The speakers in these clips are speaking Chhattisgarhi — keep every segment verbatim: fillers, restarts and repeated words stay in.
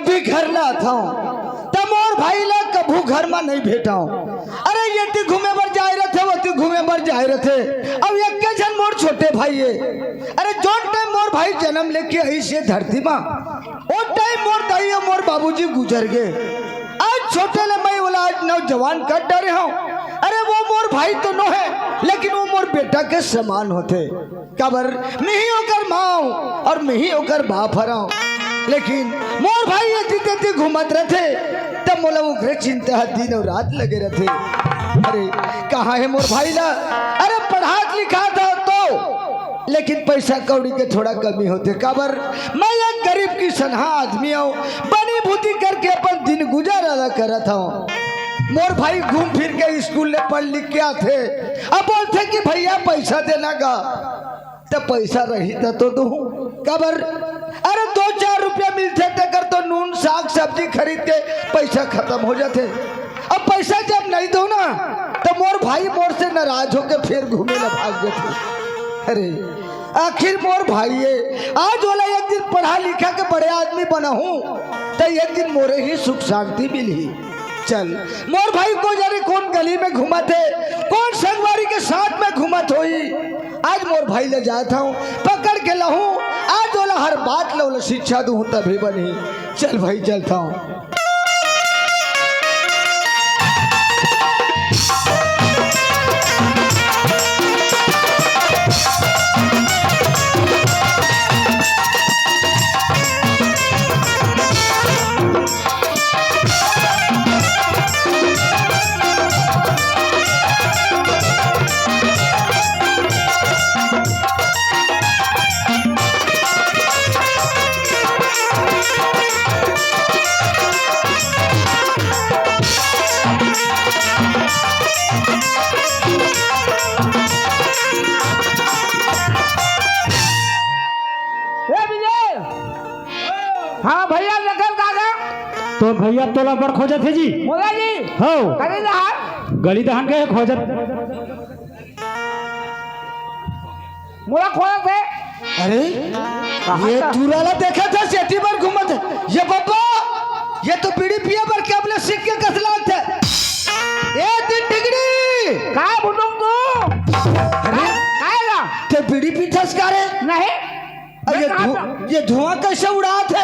भी घर ला आथंव, त मोर भाई ला कभू घर म नइ भेटंव। अरे, एती घूमे बर जाय रथे, ओती घूमे बर जाय रथे। अब एक्के झन मोर छोटे भाई हे। अरे, जोन टाइम मोर भाई जनम लेके आइस ये धरती म, ओ टाइम मोर दाई अउ मोर बाबूजी गुजर गे। आज छोटे ले मैं ओला आज नौजवान कर डारे हंव। अरे, वो मोर भाई तो नो हे, लेकिन वो मोर बेटा के समान होथे। काबर, मिही ओकर माँ अउ मिही ओकर बाप हरंव। लेकिन मोर भाई एती तेती घूमत रथे, त मोला ओकरे चिंता ह दिन अउ रात लगे रथे। अरे, कहाँ हे मोर भाई ला? अरे, पढ़ात लिखात हंव तो, लेकिन पैसा कौड़ी के थोड़ा कमी होथे। काबर, मैं एक गरीब किसनहा आदमी हंव, बनी भूती करके अपन दिन गुजारा ला करत हंव। मोर भाई घूम फिर के स्कूल ले पढ़ लिख के आथे, अब बोलथे कि भैया पैसा देना गा। त पैसा रही त तो दूं। काबर? अरे, दो चार रुपया मिलथे, तेकर तो नून, साग, सब्जी खरीद के पैसा खतम हो जाथे। अब पैसा जब नइ दो ना, त मोर भाई मोर से नाराज होके फेर घूमे ला भाग जाथे। अरे, आखिर मोर भाई हे, आज ओला एक दिन पढ़ा लिखा के बड़े आदमी बनाहूं, त एक दिन मोरे ही सुख शांति मिलही। चल, मोर भाई को जाने कोन गली में घूमत हे, कोन संगवारी के साथ में घूमत होही। आज मोर भाई ले जात हंव, पकड़ के लाहूं, आज ओला हर बात ल ओला शिक्षा दूं, तभे बनही। चल भाई, चलत हंव। ए विजय! हाँ भैया, निकल का गा? तो भैया तोला बड़ खोजत हे जी। मोला जी? हो। करी ना हाथ। गली दहन के खोजत। मोला खोजत हे। अरे, कहाँ ये का? टूरा ला देखत हे, सेती बर घूमत हे। ये बब्बा, ये तो बीड़ी पिए बर के अपने सीख के कसलात हे। ए, दिन टिकड़ी। का बुटुम तू? अरे, काय ला? ते बीड़ी पीथस का रे? नहीं। अरे, मैं ये कहाँ धु-, पे? ये धुआं कैसे उड़ात हे?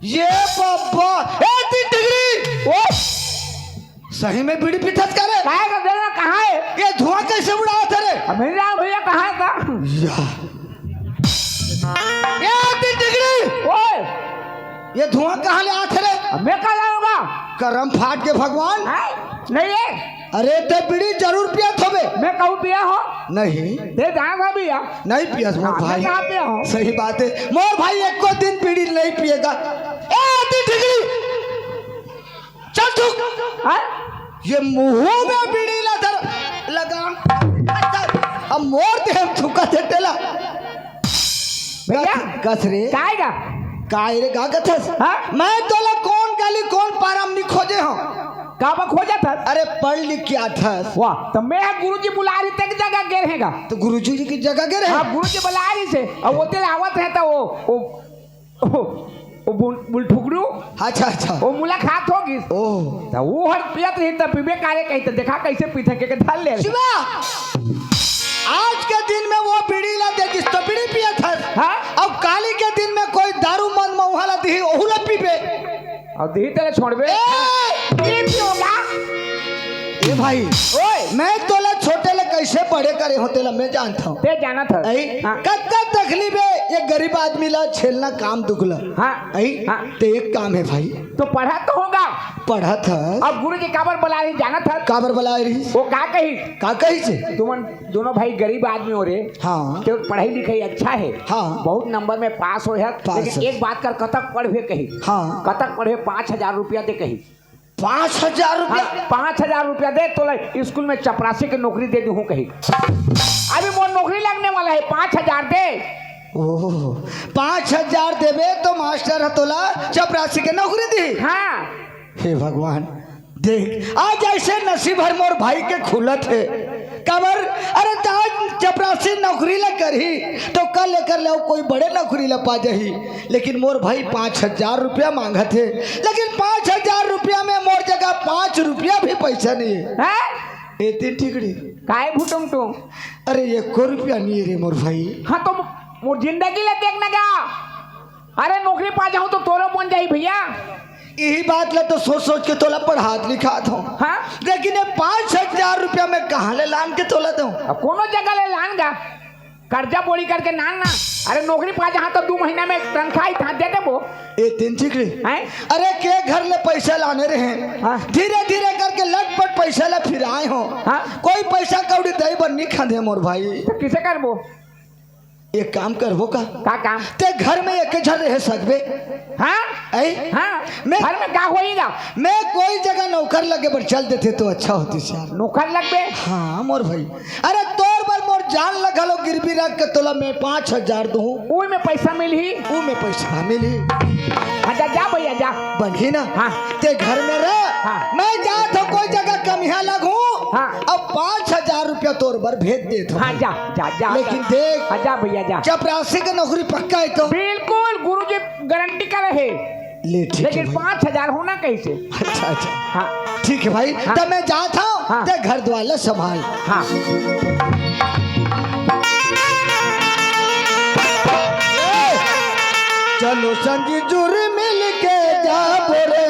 ये बब्बा, ए, दिन टिकड़ी। ओ। सही में बीड़ी पीथस का रे? काय का देना कहाँ हे? ये धुआं कैसे उड़ात हे रे? अब मेरे राम भैया कहाँ हे का? या। ये दिन टिकड़ी। ओए। ये धुआं कहाँ ले आत हे रे? अब मैं कहाँ लाऊंगा? करम फाट के भगवान। हैं? नहीं हे। अरे, ते बीड़ी जरूर पियत होबे। मैं कहूँ पिया हो? नहीं। ते जान था भैया। नहीं पियस मोर हाँ, भाई। मैं कहाँ पिया हो? सही बात हे, मोर भाई एको दिन बीड़ी नहीं पिएगा। ए, दिन टिकड़ी। चल तू। हाँ? ये मुंह में बीड़ी ला धर, लगा। अब मोर देह में थूकत हे तेला। भैया। कस, कस रे। काय गा? काय रे गा कथस? हाँ? मैं तोला कोन गली कोन पारा म नी खोजे हंव। का बा खोजत हस? अरे पढ़ लिख के आथस। वाह, त मैं गुरुजी बुलाय रहिस तेकर जगह गे रहेंव गा। त गुरुजी के जगह गे रहे? हाँ, गुरुजी बुलाय रहिस हे। अब ओती ले आवत रहेंव त वो, वो ओ, ओ बुल-, बुलठुकरू। अच्छा, अच्छा। ओ मुलाकात हो गिस। ओह। त ओ हर पियत रहिस त पीबे करे कहिस त देखा कइसे पीथे के, के धर ले। शिवा, आज के दिन में वो बीड़ी ला दे दिस त बीड़ी पियत हस। हाँ? अब काली के दिन में कोई दारू मद मउहा ला दिही, ओहू ला पीबे। अउ दिही तेला छोड़बे। ए! पी पियो गा। ए भाई, ओए। मैं तोला छोटे ले कइसे बड़े करे हंव, तेला मैं जानत हंव। ते जानत हस। अई, हाँ। कतका तकलीफ हे, ये गरीब आदमी ला झेलना काम दुख ला। हाँ। अई, हाँ। ते एक काम हे भाई। त पढ़त तो होगा। पढ़त हस। अब गुरुजी काबर बलाय रहिस जानत हस? काबर बलाय रहिस? वो का कहिस? का कहिस? तुमन दोनों भाई गरीब आदमी हो रे। हाँ। ते पढ़ाई लिखाई अच्छा हे। हाँ। बहुत नंबर में पास होय हस। पास लेकिन हे। एक बात कर, कतक पढ़बे कहिस। हाँ। कतक पढ़बे, पाँच हजार रुपया दे कहिस। पाँच हजार रुपया? हाँ, पाँच हजार रुपया दे, तोला स्कूल में चपरासी के नौकरी दे दूँ कहिस। अभी मोर नौकरी लगने वाला हे, पाँच हजार दे। ओह, पाँच हजार देबे त मास्टर ह तोला चपरासी के नौकरी दिही? हाँ। हे भगवान, देख, आज अइसे नसीब हर मोर भाई के खुलत हे। काबर? अरे, त आज चपरासी नौकरी ला करही, तो कल एकर ले अउ कोई बड़े नौकरी ला पा जाही। लेकिन मोर भाई पाँच हजार रुपया मांगत हे, लेकिन पाँच हजार रुपया में मोर जगह पाँच रुपया भी पैसा नहीं हे। हैं? ए तीन टिकड़ी। काय भुटुम तुम? अरे, एको रुपया नहीं हे रे मोर भाई। हाँ, तो मो-, मोर जिंदगी ला देखना क्या? अरे, नौकरी पा जाहूं तो तोरो बन जाही भैया। यही बात ला तो सोच सोच के तोला पढ़ात लिखात हूँ। हाँ? लेकिन ये पाँच हजार रुपया में कहाँ ले लान के तोला दूं? अब कोनो जगह ले लान गा, कर्जा बोड़ी करके लान ना। अरे, नौकरी पा जाहूं तो दू महीना में तनख्वाह ही था दे देबो। ए तीन चिकड़ी। हैं? अरे, के घर ले पैसा लाने रहे? हाँ। धीरे धीरे करके लटपट पैसा ला फिराए हो। हाँ। कोई पैसा कौड़ी दे बर नहीं खांदे मोर भाई। तो किसे करबो? एक काम करबो का? का काम? ते घर में एक झन रहे सकबे? हाँ? ऐ? हाँ। मैं घर में का होएगा? मैं कोई जगह नौकर लगे बर चल देते तो अच्छा होती यार। नौकर लगबे? हाँ मोर भाई। अरे तोर बर मोर जान लगा लो गिरवी रख के तोला मैं पाँच हजार दूं। ओई में पैसा मिलही? ओई में पैसा मिलही। हाँ, जा, जा भैया, जा। बनही ना? हाँ। ते घर में रह। हाँ। मैं जात हूँ कोई जगह कमिया लगूं। हाँ। अब पाँच हजार रुपया तोर बर भेज देत हूँ। हाँ, जा, जा, जा, लेकिन जा। देख, हाँ, जा भैया, जा। चपरासी के नौकरी पक्का है तो? बिल्कुल, गुरुजी गारंटी करे हे। ले, ठीक है लेकिन भाई। पाँच हजार होना कैसे? अच्छा, अच्छा। हाँ। ठीक है भाई, हाँ। तब मैं जात हूँ, हाँ। ते घर द्वार ला संभाल। हाँ। चलो संगी जुर मिल के जाबो रे।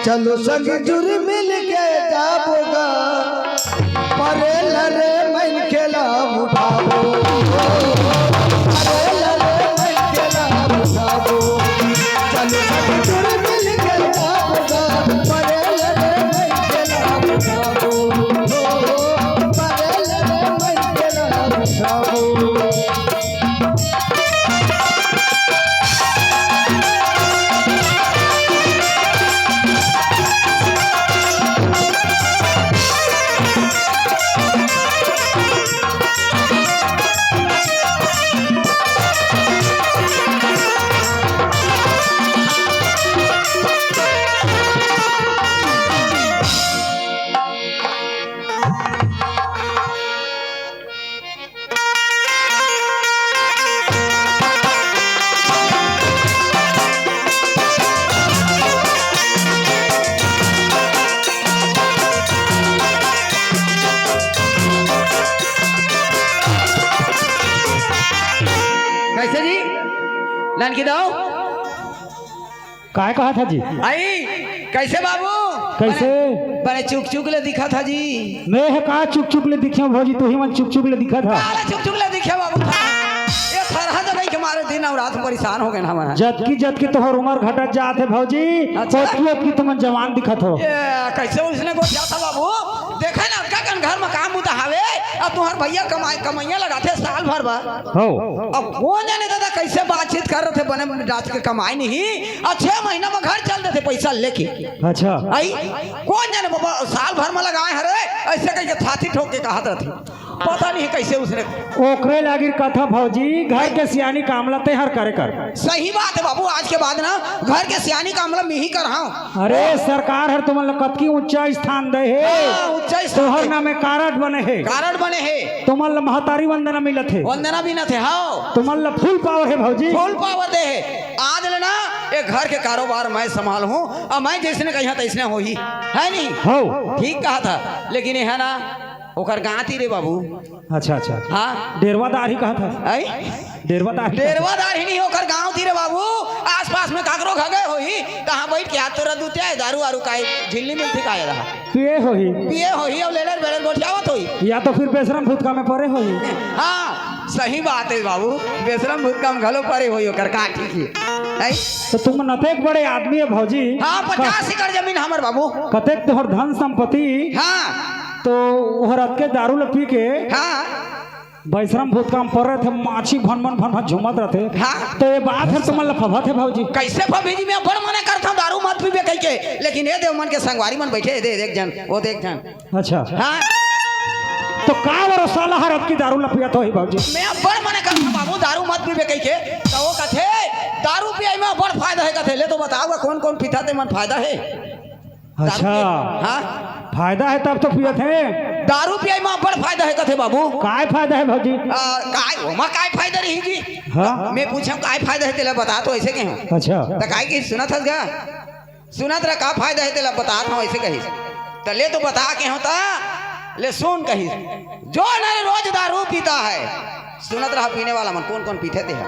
चलो संगी जुर मिल के जाबो गा। परे लरे मन के ला उठाबो। परे लरे मन के ला उठाबो। चलो संगी जुर मिल के जाबो गा। परे लरे मन के ला उठाबो। परे लरे मन के ला उठाबो। कैसे जी? लान के दो। काय कहा था जी? आई, कैसे बाबू? कैसे? बड़े, बड़े चुक चुक ले दिखा था जी। मैं हे का चुक चुक ले दिखे भौजी, तू ही मन चुक चुक ले दिखा था। काला चुक चुक ले दिखे बाबू था। ये थरहा दवाई के मारे दिन और रात परेशान हो गए ना हमारा। जतकी जतकी तोहर उम्र घटत जात हे भौजी, अच्छा। ओतकी ओतकी तुमन जवान दिखत हो। ये कैसे उसने को क्या था बाबू? देखा ना, अतका कन घर में काम बुता हावे, अब तुम्हार भैया कमाई, कमैया लगाथे साल भर बर। हो। अब कौन जाने दादा कैसे बातचीत कर रहे थे, बने बने रात के कमाई नहीं, और छह महीना में घर चल देते पैसा लेके। अच्छा। आई, कौन जाने बाबा, साल भर में लगाए हरे, ऐसे कह के थाती ठोक के कहा था। पता नहीं कैसे उसने। ओकरे लागिर कथा भौजी, घर के सियानी काम ला तेहर करे कर। सही बात है बाबू, आज के बाद ना घर के सियानी काम ला मैं ही कर, हाँ। अरे, सरकार हर तुमन ल कतकी ऊंचा स्थान दे हे। हाँ, ऊंचा स्थान तोहर दे। नामे कारड बने हे। कारड बने हे। तुमन ल महतारी वंदना मिलत हे। वंदना मिलत हे, हाँ। तुमन ल full power हे भौजी। Full power दे हे। आज ले ना, ये घर के कारोबार मैं संभाल हूँ, और मैं जैसने कहिया तैसने होही, है नहीं? हो। ठीक कहा था, लेकिन ये है ना, ओकर गाँव ती रे बाबू, अच्छा, अच्छा। हाँ। डेरवा दार ही कहा था। आई? डेरवा दार ही कहा था। डेरवा दार ही नहीं, ओकर गाँव ती रे बाबू, आसपास में काकरो खा गए होही, तहाँ बैठ के हाथ तोरा दूते आए, दारू वारू काए, झिल्ली मिलती काए रहा। पिए होही। पिए होही, अब लेलर बेलर गोठियावत होही। या तो फिर बेशरम भूतका में परे होही। हाँ, सही बात है बाबू, बेशरम भूतका में घलो परे होही, ओकर का ठीक है। आई? तो तुम नतेक बड़े आदमी है भौजी। हाँ, पचास एकड़ जमीन हमर बाबू। कतेक तोहर धन संपत्ति। हाँ। तो ओहर अतके दारू ल पी के हाँ। बैसरम भूत काम पर रहे थे, माछी भन भन भन भन झूमत रहते। हाँ। तो ये बात है, तुमन ल फभत है भौजी। कैसे फभी जी, मैं बड़ मना करता हूँ दारू मत पीबे कह के, लेकिन ये देव मन के संगवारी मन बैठे, ये दे एक जन, वो दे एक जन। अच्छा। हाँ। तो का भरोसा ला हर अतकी दारू ल पियत होही भौजी? मैं बड़ मना करता हूँ बाबू दारू मत पीबे कह के, तो वो कथे दारू पियाई में बड़ फायदा है कथे, ले तो बताओ कौन कौन पीता ते मन फायदा है? अच्छा। पिए, हाँ। फायदा हे तब तो पियत हे। दारू पिए म बड़ फायदा हे कथे बाबू। काय फायदा हे भौजी? आ, काय, ओमा काय फायदा रही जी? हाँ। मैं पूछा काय फायदा हे तेला बता तो ऐसे कहे। अच्छा। त काय की सुनत हस गा? सुनत रह का फायदा हे तेला बतात हूँ ऐसे कही। त ले तो बता के हूँ त ले सुन कही। जो नर रोज दारू पीता है, सुनत रहा पीने वाला मन कौन कौन पीथे ते ह।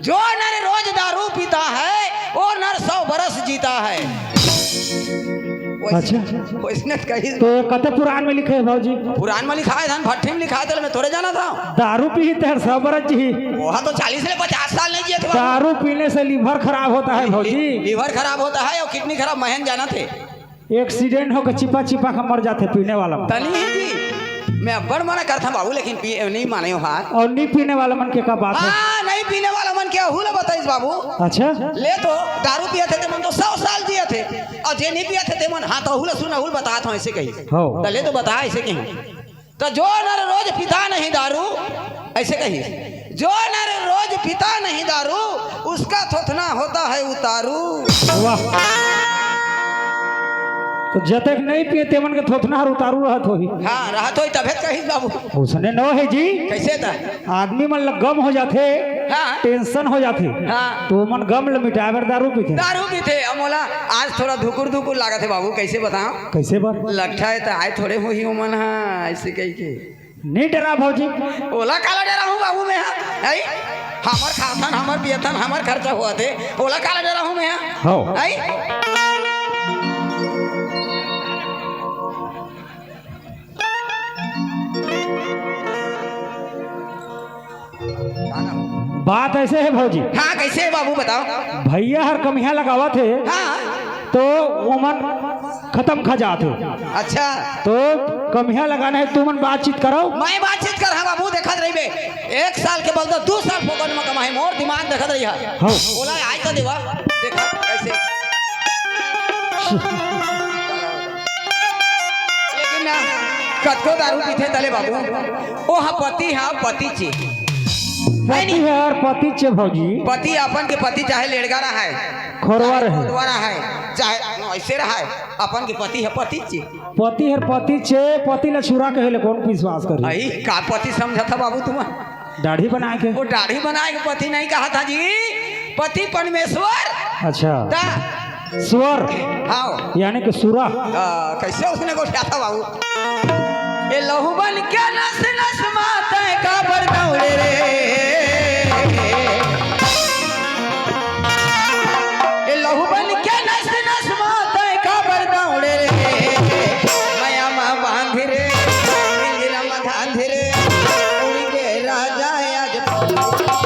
जो नर रोज दारू पीता है, वो नर सौ बरस जीता है। वैसे, अच्छा। वैसने कही। तो कते पुराण में लिखे हे भौजी? पुराण में लिखा हे, धन भट्ठी में लिखा हे, तेला मैं थोड़े जानत हूँ। दारू पीही तेहर सौ बरस जीही। ओहा तो चालीस ले पचास साल नहीं जिए थे बाबू। दारू पीने से लिवर खराब होता है भौजी। लिवर खराब होता है और किडनी खराब, महन जाना थे। एक्सीडेंट होके चिपा चिपा के मर जाथे पीने वाला मन। तनी ही जी, मैं अब्बड़ मना करथा बाबू, लेकिन पी-, नहीं माने हो हाथ। और नहीं पीने वाला मन के का बात हे? हाँ, नहीं पीने वाला मन के अहू ला बताइस बाबू। अच्छा। ले तो दारू पियत हे ते मन तो सौ साल जियत हे, और जे नहीं पियत हे ते मन, हाँ, तो अहू ला सुन, अहू ला बतात हूँ ऐसे कही। हो। त ले तो बता ऐसे कही। त जो नर रोज पीता नहीं दारू, ऐसे कही, जो नर रोज पीता नहीं दारू, उसका थोथना होता है उतारू। वाह। तो जतेक नहीं पिए तेमन के थोथना हर उतारू रहत होही। हाँ, रहत होही तभे त कही बाबू। उसने नो हे जी। कैसे त? आदमी मन ल गम हो जाथे, हाँ। टेंशन हो जाथे, हाँ। तो मन गम ल मिटाए बर दारू पीथे। दारू पीथे। अब मोला आज थोड़ा धुकुर धुकुर लागत हे बाबू, कैसे बताओ? कैसे बर? लट्ठा हे त आए थोड़े होही ओमन ह, ऐसे कही के। नहीं डरा भौजी। ओला काला डरा हूँ बाबू मैं, हाँ? आई? हमर खाथन, हमर पियथन, हमर खर्चा होवत हे। ओला काला डरा हूँ मैं, हाँ? हो। आई? बात ऐसे हे भौजी। हाँ, कैसे हे बाबू, बताओ। भैया हर कमिया लगावत हे, हाँ। तो ओमन खतम खा जात हे। अच्छा। तो कमिया लगाना हे, तुमन बातचीत करो। मैं बातचीत कर, हाँ बाबू, देखत रहिबे। एक साल के बदला दू साल फोकट में कमाही, मोर दिमाग देखत रही है। हाँ। ओला आज तो देवा, देखा कैसे। लेकिन ना, कतको दारू पीथे तले बाबू, ओ हा पति हा पति चे। पति हे और पति चे भौजी। पति अपन के पति चाहे लेड़गा रहा है, खोरवा रहे। खोरवा रहा है, चाहे ऐसे रहा है, अपन के पति हे पति चे। पति हर पति चे, पति ला छुरा कहे ले कौन विश्वास करे? आई, का पति समझा था बाबू तुम? दाढ़ी बनाए के। वो दाढ़ी बनाए के पति नहीं कहा था जी, पति परमेश्वर। अच्छा। ता। स्वर। हाँ। यानी कि सुरा। आ, कैसे उसने गोठिया था बाबू? ए लहू बन के नस नस माते काबर दौड़े रे। ए लहू बन के नस नस माते काबर दौड़े रे। माया मा बांध रे, पिंजरा मा धांध रे, उड़ के राजा आज राजा आज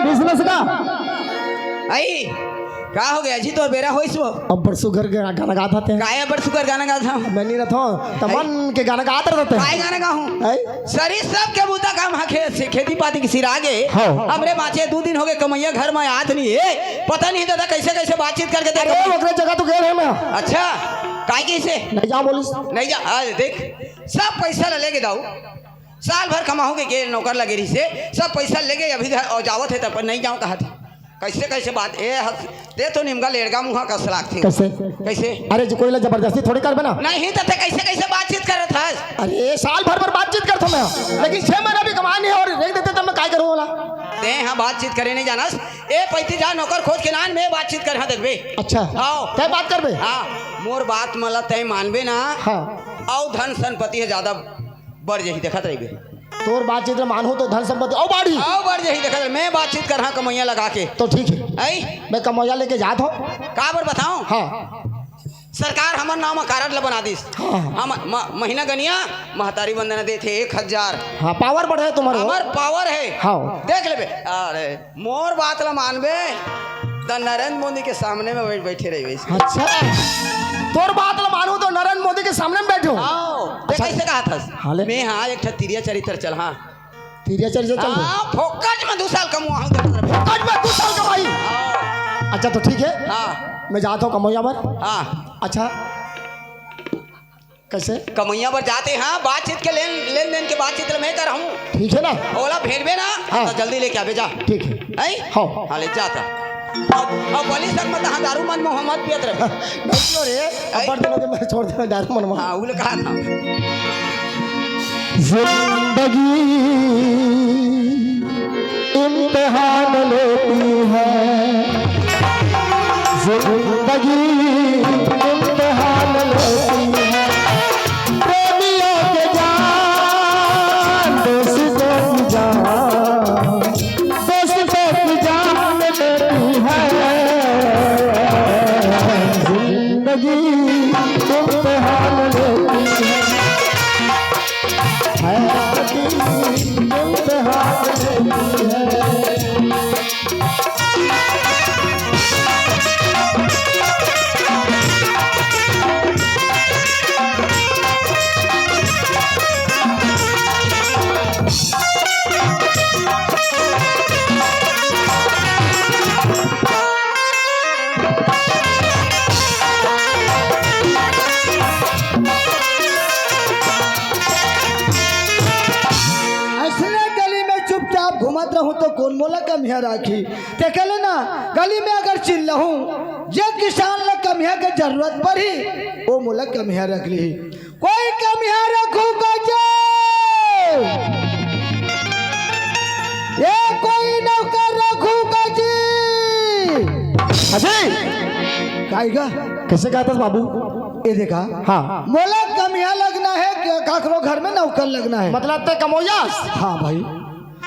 बिजनेस का। आई, का हो गया जी, तोर बेरा होइस वो? अब्बड़ सुघर गा-, गाना गात हते। काय अब्बड़ सुघर गाना गात हूँ? मैं नहीं रहता हूँ, तो आई। मन के गाना गात रहते हैं। काय गाना गाहूँ? आई। सरी सब के बूता काम हा खे-, से खेती पाती के सिरा गे। हाँ। हमरे बाचे दू दिन हो गए, कमैया घर में आत नहीं है। पता नहीं दादा कैसे कैसे बातचीत करके दे अरे, कमैया। ओकरे जगह तो गए हैं मैं। अच्छा, काय कैसे? नहीं जा बोलिस। नहीं जा, आ, देख, सब पैसा ला लेगे दाऊ। साल भर कमाहूं के, के नौकर लगे रहिसे, सब पैसा लेगे, अभी घर अउ जावत हे, तब पर नहीं जाऊं कहा था। कैसे, कैसे बात? ए, हस-, ते तो निमगा लेड़गा मुहा कस लागथे। कैसे? कैसे? अरे, जो कोई ला जबरदस्ती थोड़ी करबे ना। नहीं, तो ते कैसे, कैसे बातचीत करत हस? अरे, साल भर, भर बातचीत करत हूँ मैं, लेकिन छह महीना भी कमाए नहीं और रेंग देते, तब मैं काय करूँ बोला? ते हाँ बातचीत करे नहीं जानस। ए, पैती जा नौकर खोज के लान, मैं बातचीत कर, हाँ, देखबे। अच्छा। आओ। तय बात करबे? हाँ, मोर बात मला तय मानबे ना। हाँ। अउ धन संपत्ति हे ज्यादा बढ़ जाही, देखत रहिबे। तोर बातचीत ल मानहूं तो धन संपत्ति अउ बाढ़ही। अउ बढ़ जाही, देखत रहिबे। मैं बातचीत करहा कमइया लगा के। तो ठीक हे। आई? मैं कमइया लेके जात हंव। काबर बताओं? हाँ। सरकार हमर नाम म कारड ल बना दिस। हाँ, हाँ। हम म-, महीना गनिया महतारी वंदना देथे एक हजार। हाँ, पावर बढ़े तुम्हार। हमर पावर हे। हाँ। देख लेबे। अरे, मोर बात ल मानबे, त नरेंद्र मोदी के सामने में बैठ-, बैठे रहिबे। अच्छा, तोर बात ल मानहूं तो नरेंद्र मोदी के सामने में बैठहूं। आओ, ते अच्छा। कइसे कहत हस? हाँ, ले। मैं हाँ एक ठा तिरिया चरित्र चल, हाँ। तिरिया चरित्र चल। हाँ, फोकट में दू साल कमवाहूं तो। फोकट में दू साल कमाई? हाँ। अच्छा, तो ठीक हे। हाँ। मैं जात हंव कमइया बर। हाँ। अच्छा, कइसे? कमइया बर जाते, हाँ, बातचीत के लेन, लेन देन के बातचीत ल मैं करहूं। ठीक हे ना? ओला भेजबे ना, हाँ। तो जल्दी लेके आबे जा। ठीक हे। हैं? हाँ। हाँ, ले जात हंव। अब, अब बली संग मत, हाँ, दारू मन मोह मत पियत रहे। नहीं पियों रे, अब आई? बढ़ दिनों के मैं छोड़ देना दारू मन मोह। हाँ, उले कहा था। जिंदगी इम्तिहान लेती है, जिंदगी इम्तिहान लेती है। प्रेमियों के जान, दोस्तों की जान, दोस्तों की जान लेती है। जिंदगी इम्तिहान लेती है। अइसने गली में चुपचाप घूमत रहूं तो कोन मोला कमिहा राखही? तेकर ले ना गली में अगर चिल्लाहूं, जे किसान ला कमिहा के जरूरत पड़ही, ओ मोला कमिहा रख लिही। कोई कमिहा रखहू का जी? ए कोई नौकर रखहू का जी? अजय! काय गा? कइसे कहत हस बाबू? ए देखा, हाँ। मोला कमिहा लगना हे, काकरो घर में नौकर लगना हे। मतलब तें कमोइया अस? हाँ भाई,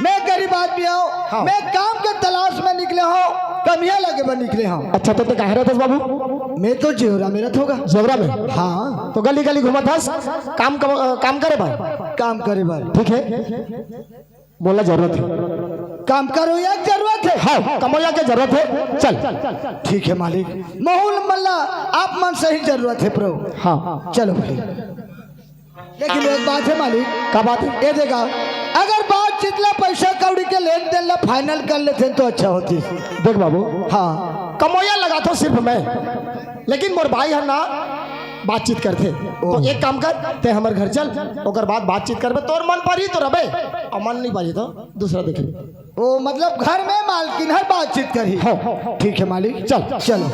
मैं गरीब आदमी हंव, हाँ। मैं काम के तलाश में निकले हंव, कमिहा लगे बर निकले हंव। अच्छा, तो तें कहाँ रहत हस बाबू? मैं तो जेवरा में रहत हंव गा। जेवरा में? हाँ। तो गली गली घूमत हस, काम, काम, काम करे बर? काम करे बर। ठीक हे, मोला जरूरत हे। काम करो, एक जरूरत हे। हाँ, कमोइया के जरूरत हे, चल। ठीक हे मालिक, महूं मन ला आप मन से ही जरूरत हे प्रभु। हाँ। चलो भाई। लेकिन एक बात हे मालिक। का बात हे? ए देखा, अगर बातचीत ला, पैसा कौड़ी के लेन देन ला final कर लेते तो अच्छा होतिस। देख बाबू, हाँ। कमोइया लगाथंव सिर्फ मैं, लेकिन मोर बाई हर ना बातचीत करथे। तो ओह। एक काम कर, तें हमर घर चल, ओकर बाद बातचीत करबे, तोर मन परही तो रहिबे, अउ मन नइ परही तो दूसरा देख लेबे। ओ, मतलब घर में मालकिन हर बातचीत करही। हाँ। ठीक हे मालिक। चल। चलो।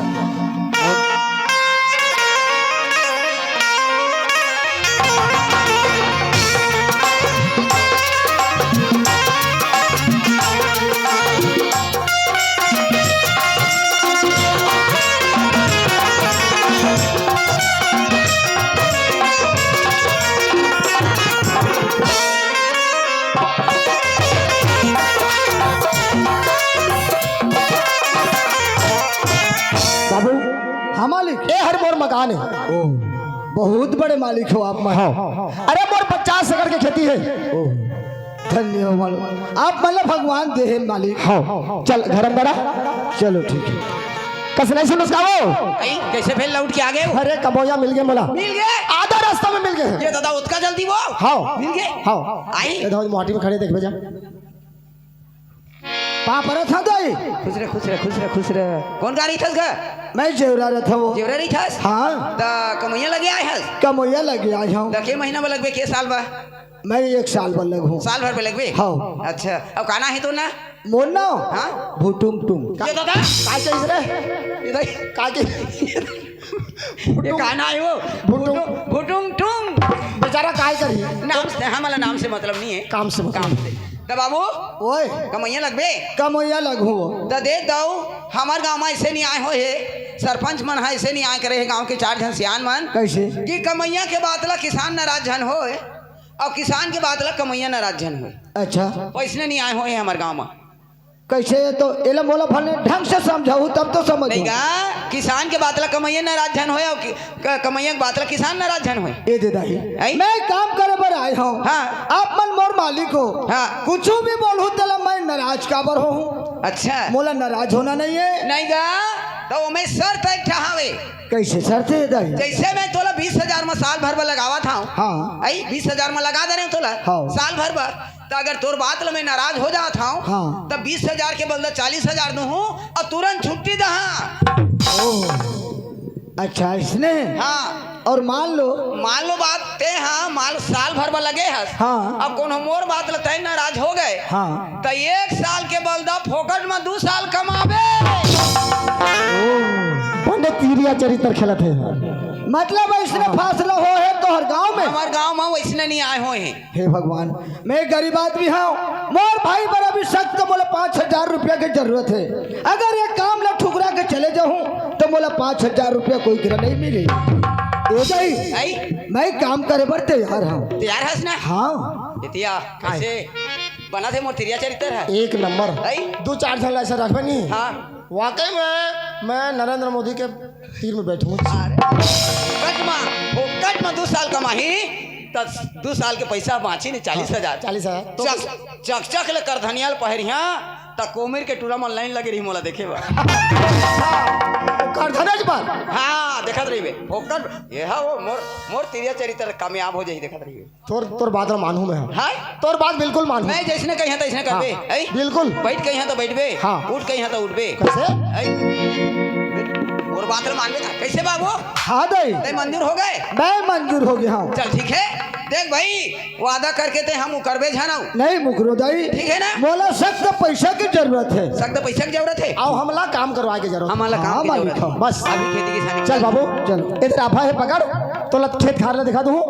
बाबू, हाँ मालिक। ए हर मोर मकान हे। ओ, बहुत बड़े मालिक हो आप मन। हाँ। अरे मोर पचास एकड़ के खेती हे। ओ, धन्य हो मालिक, आप मन ला भगवान दे हे मालिक। हाँ, चल घर अंदर आ। चलो ठीक हे। कस नहीं सुनस का वो? अई, कइसे फेर लौट के आ गे? अरे कमोइया मिल गे मोला। मिल गे? आधा रास्ता में मिल गे। ए दादा, ओतका जल्दी वो? हाँ। मिल गे? हाँ। अई? ए दादा, माटी में खड़े देखबे जा। पाँव परत हंव दाई। खुश रह, खुश रह, खुश रह, खुश रह। कोन करा रहिथस गा? मैं जेवरा रहिथंव। जेवरा रहिथस? हाँ। त कमोइया लगे आए हस? कमोइया लगे आए हंव। त के महीना में लगबे, के साल में? मैं एक साल बर लगहूं। साल भर में लगबे? हाँ। अच्छा, अब का नांव हे तोर ना? मोर नांव? हाँ। भुटुम टुम। ए दादा। का कहिस रे? ए दाई। का कहिस? ए का नांव हे वो? भुटुम। भुटुम, भुटुम टुम। बेचारा काय करही? नाम से, हमला नाम से मतलब नइ हे। काम से मतलब। काम से। त बाबू, ओए। कमइया लगबे? कमइया लगहूं वो। त देख दाऊ, हमर गांव में अइसे नइ आय होय हे, सरपंच मन ह अइसे नइ आय करे हे, गांव के चार झन सियान मन। कइसे? कि कमइया के बात ला किसान नाराज झन होय, अउ किसान के बात ला कमइया नाराज झन होय। अच्छा। वइसने नहीं आए होए हे हमर गांव म। कइसे? तो एला मोला भले ढंग से समझाहू, तब तो समझहू। नहीं गा, किसान के बात ला कमइया नाराज झन होय, अउ कि-, क-, कमइया के बात ला किसान नाराज झन होय। ए दे दाई, आई? मैं काम करे बर आए हंव। हाँ। आप मन मोर मालिक हो। हाँ। कुछू भी बोलहू, तेला मैं नाराज काबर होहूं? अच्छा। मोला नाराज होना नहीं हे। नहीं गा, त ओमे शर्त एक ठा हावे। कइसे शर्त हे दाई? जइसे मैं तोला बीस हजार म साल भर बर लगावत हंव। हाँ। आई, बीस हजार म लगा दे रहेंव तोला। हाँ। साल भर बर। त अगर तोर बात ल मैं नाराज हो जात हंव, हाँ। त बीस हजार के बदला चालीस हजार दूहूं अउ तुरंत छुट्टी दहा। ओ, अच्छा, अइसने? हाँ। अउ मान लो? मान लो बात ते, हाँ, मान लो साल भर बर लगे हस। हाँ। अब कोनो मोर बात ल तैं नाराज हो गए। हाँ। त एक साल के बदला फोकट म दू साल कमाबे। ओ, बने तिरिया चरित्र खेलत हे। मतलब अइसने फैसला होहे तोहर गांव म? हमर गांव म वइसने नहीं आए होए हे। हे भगवान, मैं गरीब आदमी हंव, मोर भाई बर अभी सख्त मोला पाँच हजार रुपया के जरूरत हे। अगर ये काम ला ठुकरा के चले जाहूं, त मोला पाँच हजार रुपया कोई करा नहीं मिलही। ए दाई, आई? मैं काम करे बर तैयार हंव। तैयार हस ना? हाँ। एतिया, कइसे बनत हे मोर तिरिया चरित्र ह? एक नंबर। आई? दू चार झन ला अइसे रखबे नहीं। हाँ। वाकई में मैं नरेंद्र मोदी के तीर म बैठहूं। अरे, फोकट म, फोकट म दू साल कमाही, त दू साल के पइसा बांची नहीं, चालीस हजार। चालीस हजार। तो चक-, चकचक ले करधनिया ल पहिरिहा, त कोमिर के टूरा मन लाइन लगे रही मोला देखे बर। करधनिया के बाद? हाँ, देखत रहिबे। फोकट, ये हा वो मोर, मोर तिरिया चरित्र कामयाब हो जाही, देखत रहिबे। तोर, तोर बात ल मानहूं मैं। हाँ? तोर बात बिल्कुल मानहूं। मैं जइसने कहिहां तइसने करबे, हाँ, हैं? बिल्कुल। बइठ कहिहां त बइठबे, हाँ। उठ कहिहां त उठबे। कइसे? हैं? मोर बात ल मानबे ना। कइसे बाबू? हाँ दाई। तैं मंजूर हो गए? मैं मंजूर हो गे हंव। चल ठीक हे। देख भाई, वादा करके तैं हा मुकरबे झन अउ। नहीं मुकरों दाई। ठीक हे ना? मोला सख्त पइसा के जरूरत हे। सख्त पइसा के जरूरत हे? अउ हमला काम करवाए के जरूरत हे। हमला काम हाँ, के मालिक जरूरत हे। हंव। बस। अभी खेती किसानी चल कर। बाबू, चल। एदे राफा हे, पकड़। तोला खेत खार ला देखा दूहूं।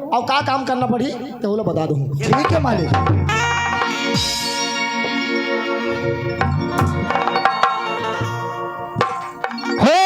अउ का काम करना पड़ही, तेहू ला बता दूहूं। ठीक हे मालिक। हो।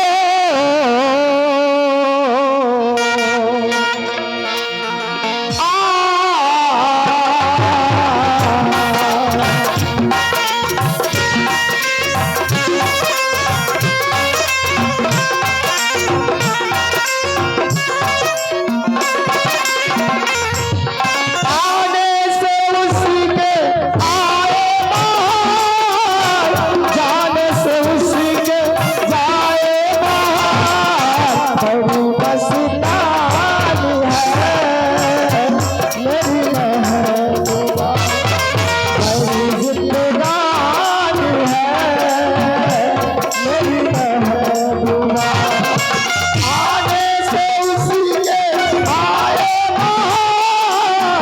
आने से उसके आए बाहर, जाने से उसके जाए बाहर। बड़ी मस्तानी है मेरी महबूबा, बड़ी जिंदगानी है मेरी महबूबा। आने से उसके आए बाहर,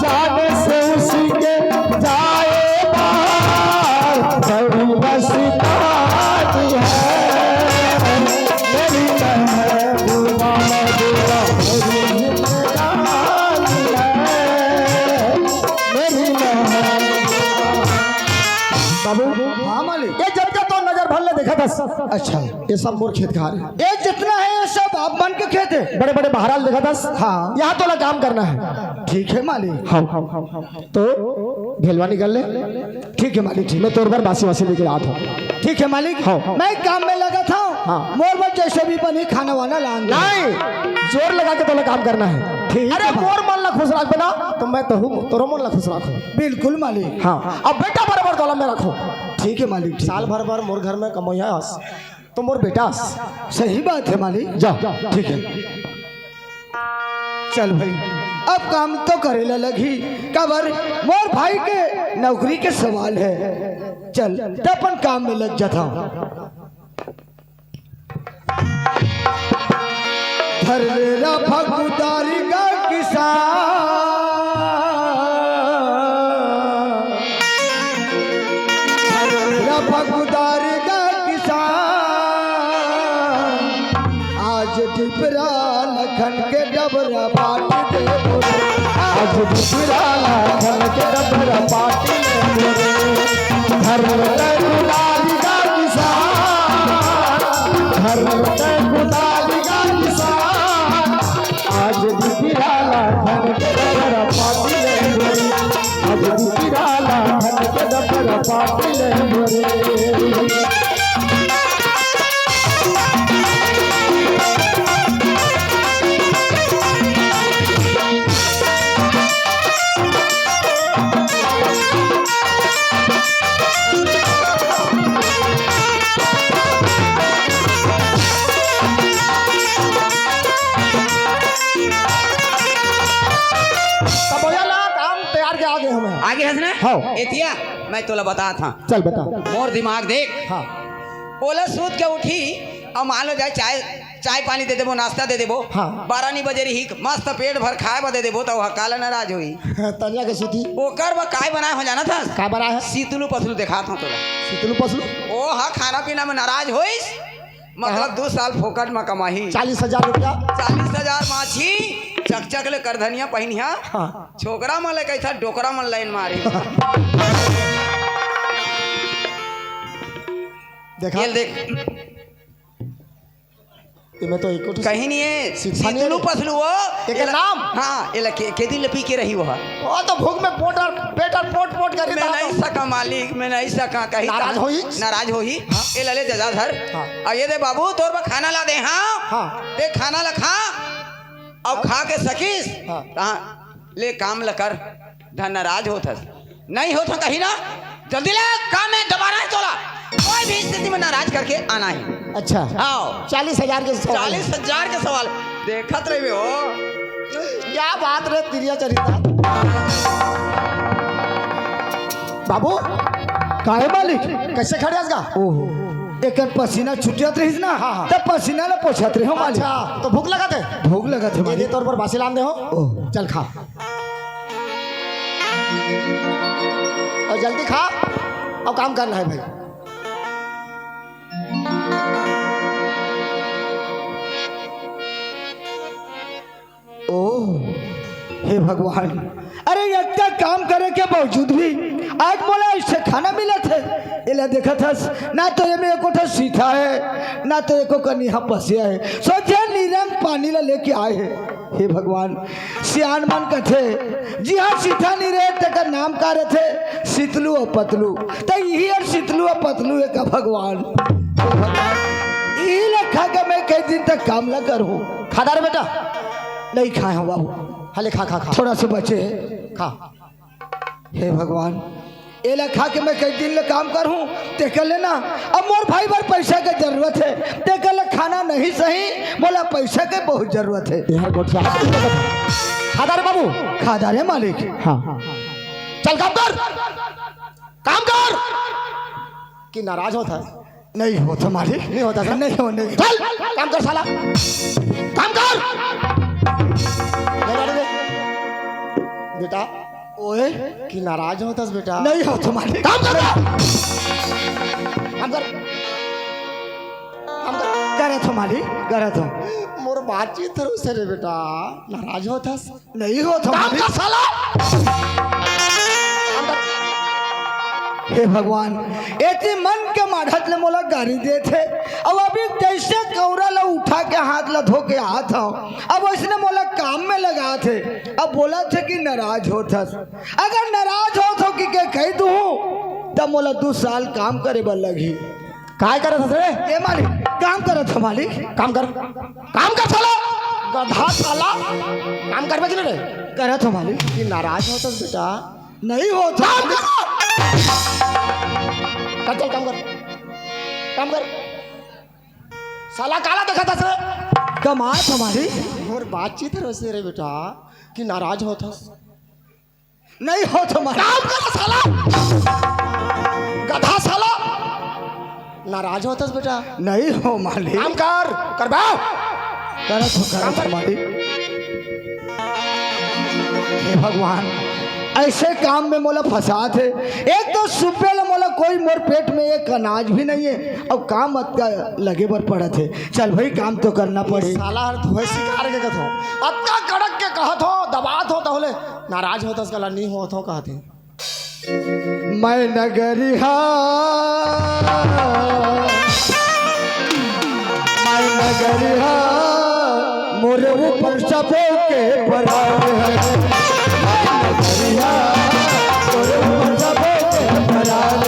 जाने से उसके जाए बाहर। बड़ी मस्तानी है मेरी महबूबा, महबूबा, बड़ी जिंदगानी है मेरी महबूबा। बाबू, हाँ मालिक। ये जब का तो नजर भर ले देखा था। अच्छा। ये सब मोर खेत खार हे। ये जितना हे, ये सब आप मन के खेत हे? बड़े बड़े बहराल देखा था। हाँ। यहाँ तोला काम करना हे। ठीक हे मालिक। हाँ। तो भेलवा निकाल ले। ठीक हे मालिक, ठीक। मैं तोर बर बासी वासी लेके आत हंव। ठीक हे मालिक। हाँ। मैं काम में लगत हंव। हाँ। मोर बर जइसे भी बनही खाना वाना लान दे। नहीं, जोर लगा के तोला काम करना हे। ठीक हे। अरे मोर मन ला खुश रखबे ना, त मैं तोरो मन ला खुश रखहूं। बिल्कुल मालिक। हाँ। अब बेटा बरोबर तोला मैं रखहूं। ठीक हे मालिक, ठीक। साल भर बर मोर घर में कमइया हस, त मोर बेटा हस। सही बात हे मालिक। जा। ठीक हे। चल भाई, अब काम तो करे ला लगही, काबर मोर भाई के नौकरी के सवाल हे। चल, त अपन काम में लग जात हंव। धर ले राफा कुदारी गा किसान, धर ले राफा कुदारी गा किसान। आज डिपरा लखन के डबरा पाट देबो रे। आज डिपरा लखन के डबरा पाट देबो रे। धर ले कुदारी गा किसान, धर ले कुदारी गा किसान। आज डिपरा लखन के डबरा पाट पाटिल मोरे। तब भैया ला काम तैयार के आगे हमें। आगे हस ना? हाँ। एतिया, मैं तोला बतात हँव। चल बता। मोर दिमाग देख। हाँ। ओला सूत के उठी, अउ मान लो जाए चाय, चाय पानी दे देबो, नाश्ता दे देबो। हाँ। बारह नी बजे रही, मस्त पेट भर खाए बर दे देबो, त ओहा काला नाराज होही। तनिया के सूती। ओकर बर काय बनाए हँव जानत हस? का बनाए हे? सीतलू पसलू देखात हँव तोला। सीतलू पसलू? ओ हा खाना पीना में नाराज होइस, मतलब हाँ। दू साल फोकट में कमाही। चालीस हजार रुपया। चालीस हजार माछी, चकचक ले करधनिया पहिनिया। हाँ। छोकरा मन ले कहिथा, डोकरा मन लाइन मारी। देखा? ये देख। एमे तो एको ठो कहीं नहीं है। सीधा नहीं सीतलू है। पसलू वो। एकर एला नाम? हाँ, एला के, के दिन ले पी के रही वो। वो तो भूख में पोट और पेट और पोट पोट करी मैं था। नहीं सका मालिक, मैं नहीं सका, कहीं नाराज था। होही? नाराज होही। हाँ। एला ले जजा धर। हाँ। अब ये दे बाबू, तोर बर खाना ला दे, हाँ? हाँ। ते खाना ला खा, अब खा के सकिस। हाँ। कहाँ? ले काम ल कर, धन नाराज होत हस। नहीं होत ह कहीं ना, जल्दी ले काम में दोबारा है तोला। कोई भी स्थिति में नाराज करके आना है। अच्छा। आओ। चालीस हजार के सवाल। चालीस हजार के सवाल। देखत रहिबे हो। क्या बात रे, तिरिया चरिता। बाबू, काहे मालिक? कैसे खड़े हस गा? ओहो, एकर पसीना छुटियत रहिस ना, हाँ, हाँ। त पसीना ल पोछत रहे हँव मालिक। अच्छा, तो भूख लगत हे? भूख लगत हे ये दे मालिक। तोर बर बासी लान दे हँव। ओह। चल खा। अउ जल्दी खा, अउ काम करना हे भाई। ओह, हे भगवान, अरे अतना काम करे के बावजूद भी आज मोला अइसे खाना मिलत हे। एला देखत हस, ना तो एमे एको ठो सीथा हे, ना तो एको कनिहा पसिया हे। सोझे निरंग पानी ला लेके आए हे। हे भगवान, सियान मन कथे, जिहाँ सीथा नी रहे, तेकर नाम का रथे? सीतलू अउ पतलू। त इही अउ सीतलू अउ पतलू हे का भगवान? इही ला खा के मैं कई दिन तक काम ला करहूँ। खा डार बेटा। नहीं खाए हँव बाबू। हले खा, खा, खा। थोड़ा से बचे हे। खा। हे भगवान, एला खा के मैं कई दिन ले काम करहूँ, तेकर ले ना, अब मोर भाई बर पैसा के जरूरत हे, तेकर ले खाना नहीं सही, मोला पैसा के बहुत जरूरत हे। यार गोठिया। खा डार बाबू। खा डार हे मालिक। हाँ। चल काम कर, काम कर। कि नाराज होत हे? नहीं होत हे मालिक। नहीं होत हे सर? नहीं हो, नहीं। चल, काम कर साला, काम कर। ले गाड़ी दे। बेटा, ओए। कि नाराज होत हस बेटा? नहीं होत हे मालिक। काम कर। काम कर। काम कर। करत हँव मालिक, करत हँव। मोर बातचीत हर उसे रे बेटा, नाराज होत हस? नहीं होत हे काम मालिक। कर साला। काम कर। हे भगवान, एती मन के माढ़त ले मोला गारी देत हे। अब अभी जइसे कौरा ला उठा के हाथ ला धो के आत हँव, अब वइसने मोला काम में लगात हे। अब बोलत हे कि नाराज होत हस। अगर नाराज होत हँव कहिके कहि दूहूँ, त मोला दू साल काम करे बर लगही। काय करत हस रे? ए मालिक, काम करत हँव मालिक। काम कर, काम कर साला, गधा साला, काम करबे कि नहीं रे? करत हँव मालिक। कि नाराज होत हस बेटा? नहीं होत हे। काम कर, कर, चल काम कर, काम कर। साला काला देखत हस रे? कमात हँव मालिक। मोर बातचीत हर उसे रे बेटा, कि नाराज होत हस? नहीं होत हे मालिक। काम कर साला, गधा साला, नाराज होत हस बेटा? नहीं हों मालिक। काम कर, करबे। करत हँव, करत हँव मालिक। हे भगवान, अइसे काम में मोला फँसात हे। एक तो सुबह ले मोला कोई मोर पेट में एक अनाज भी नहीं हे, अउ काम अतका लगे बर पड़त हे। चल भाई, काम तो करना पड़ही। साला हर धोए सिकार के कथो, अतका कड़क के कहत हँव, दबात हँव, तहले नाराज होत हस कला, नहीं होत हँव कहत हे। मैं नगरिहा, मैं नगरिहा, मोरे ऊपर सबो के परान हे। मैं नगरिहा, मोरे ऊपर सबो के परान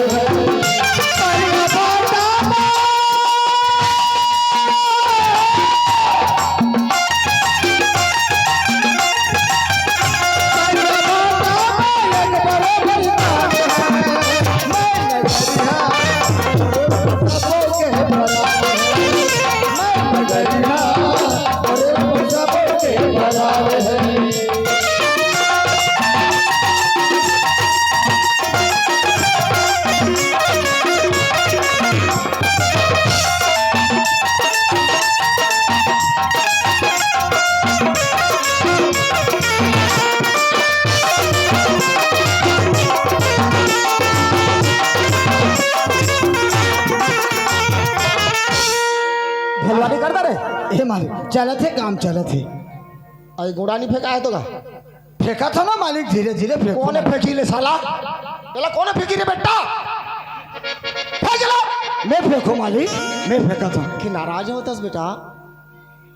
मालिक, चलत हे, काम चलत हे। अरे, गोड़ा नहीं फेंका है तो का? फेंका था ना मालिक, धीरे धीरे फेंको। कोने फेंकी ले साला? एला कोने फेंकी रे बेटा? फेंक ला। मैं फेंको मालिक, मैं फेंका था। कि नाराज होतस बेटा?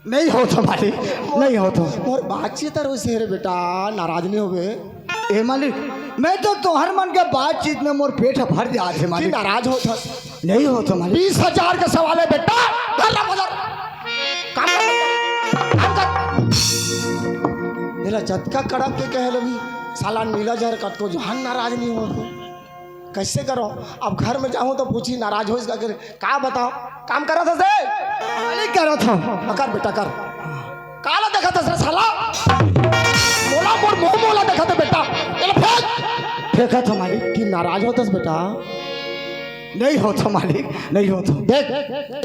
नहीं होतो मालिक, नहीं होतो। मोर बातचीत अर उसे रे बेटा, नाराज नहीं होवे। ए मालिक, मैं तो तोहर मन के बातचीत में मोर पेट भर जात हे कि मालिक। नाराज होतस? नहीं होतो मालिक। बीस हजार के सवाल है बेटा, धर ला बजर। काम कर, काम कर। मेला जतका कड़क के कहे लगी, साला नीला जहर कतको जहान नाराज नहीं हो। कैसे करो? अब घर में जाऊं तो पूछी नाराज हो इसका, का बताओ? काम करा था से? नहीं करा था। कर बेटा कर। काला देखा था साला। मोला मोर मुंह मोला देखा था बेटा। चलो फेंक। फेंका था मालिक। कि नाराज होतस बेटा? नहीं होतो मालिक, नहीं होतो। देख,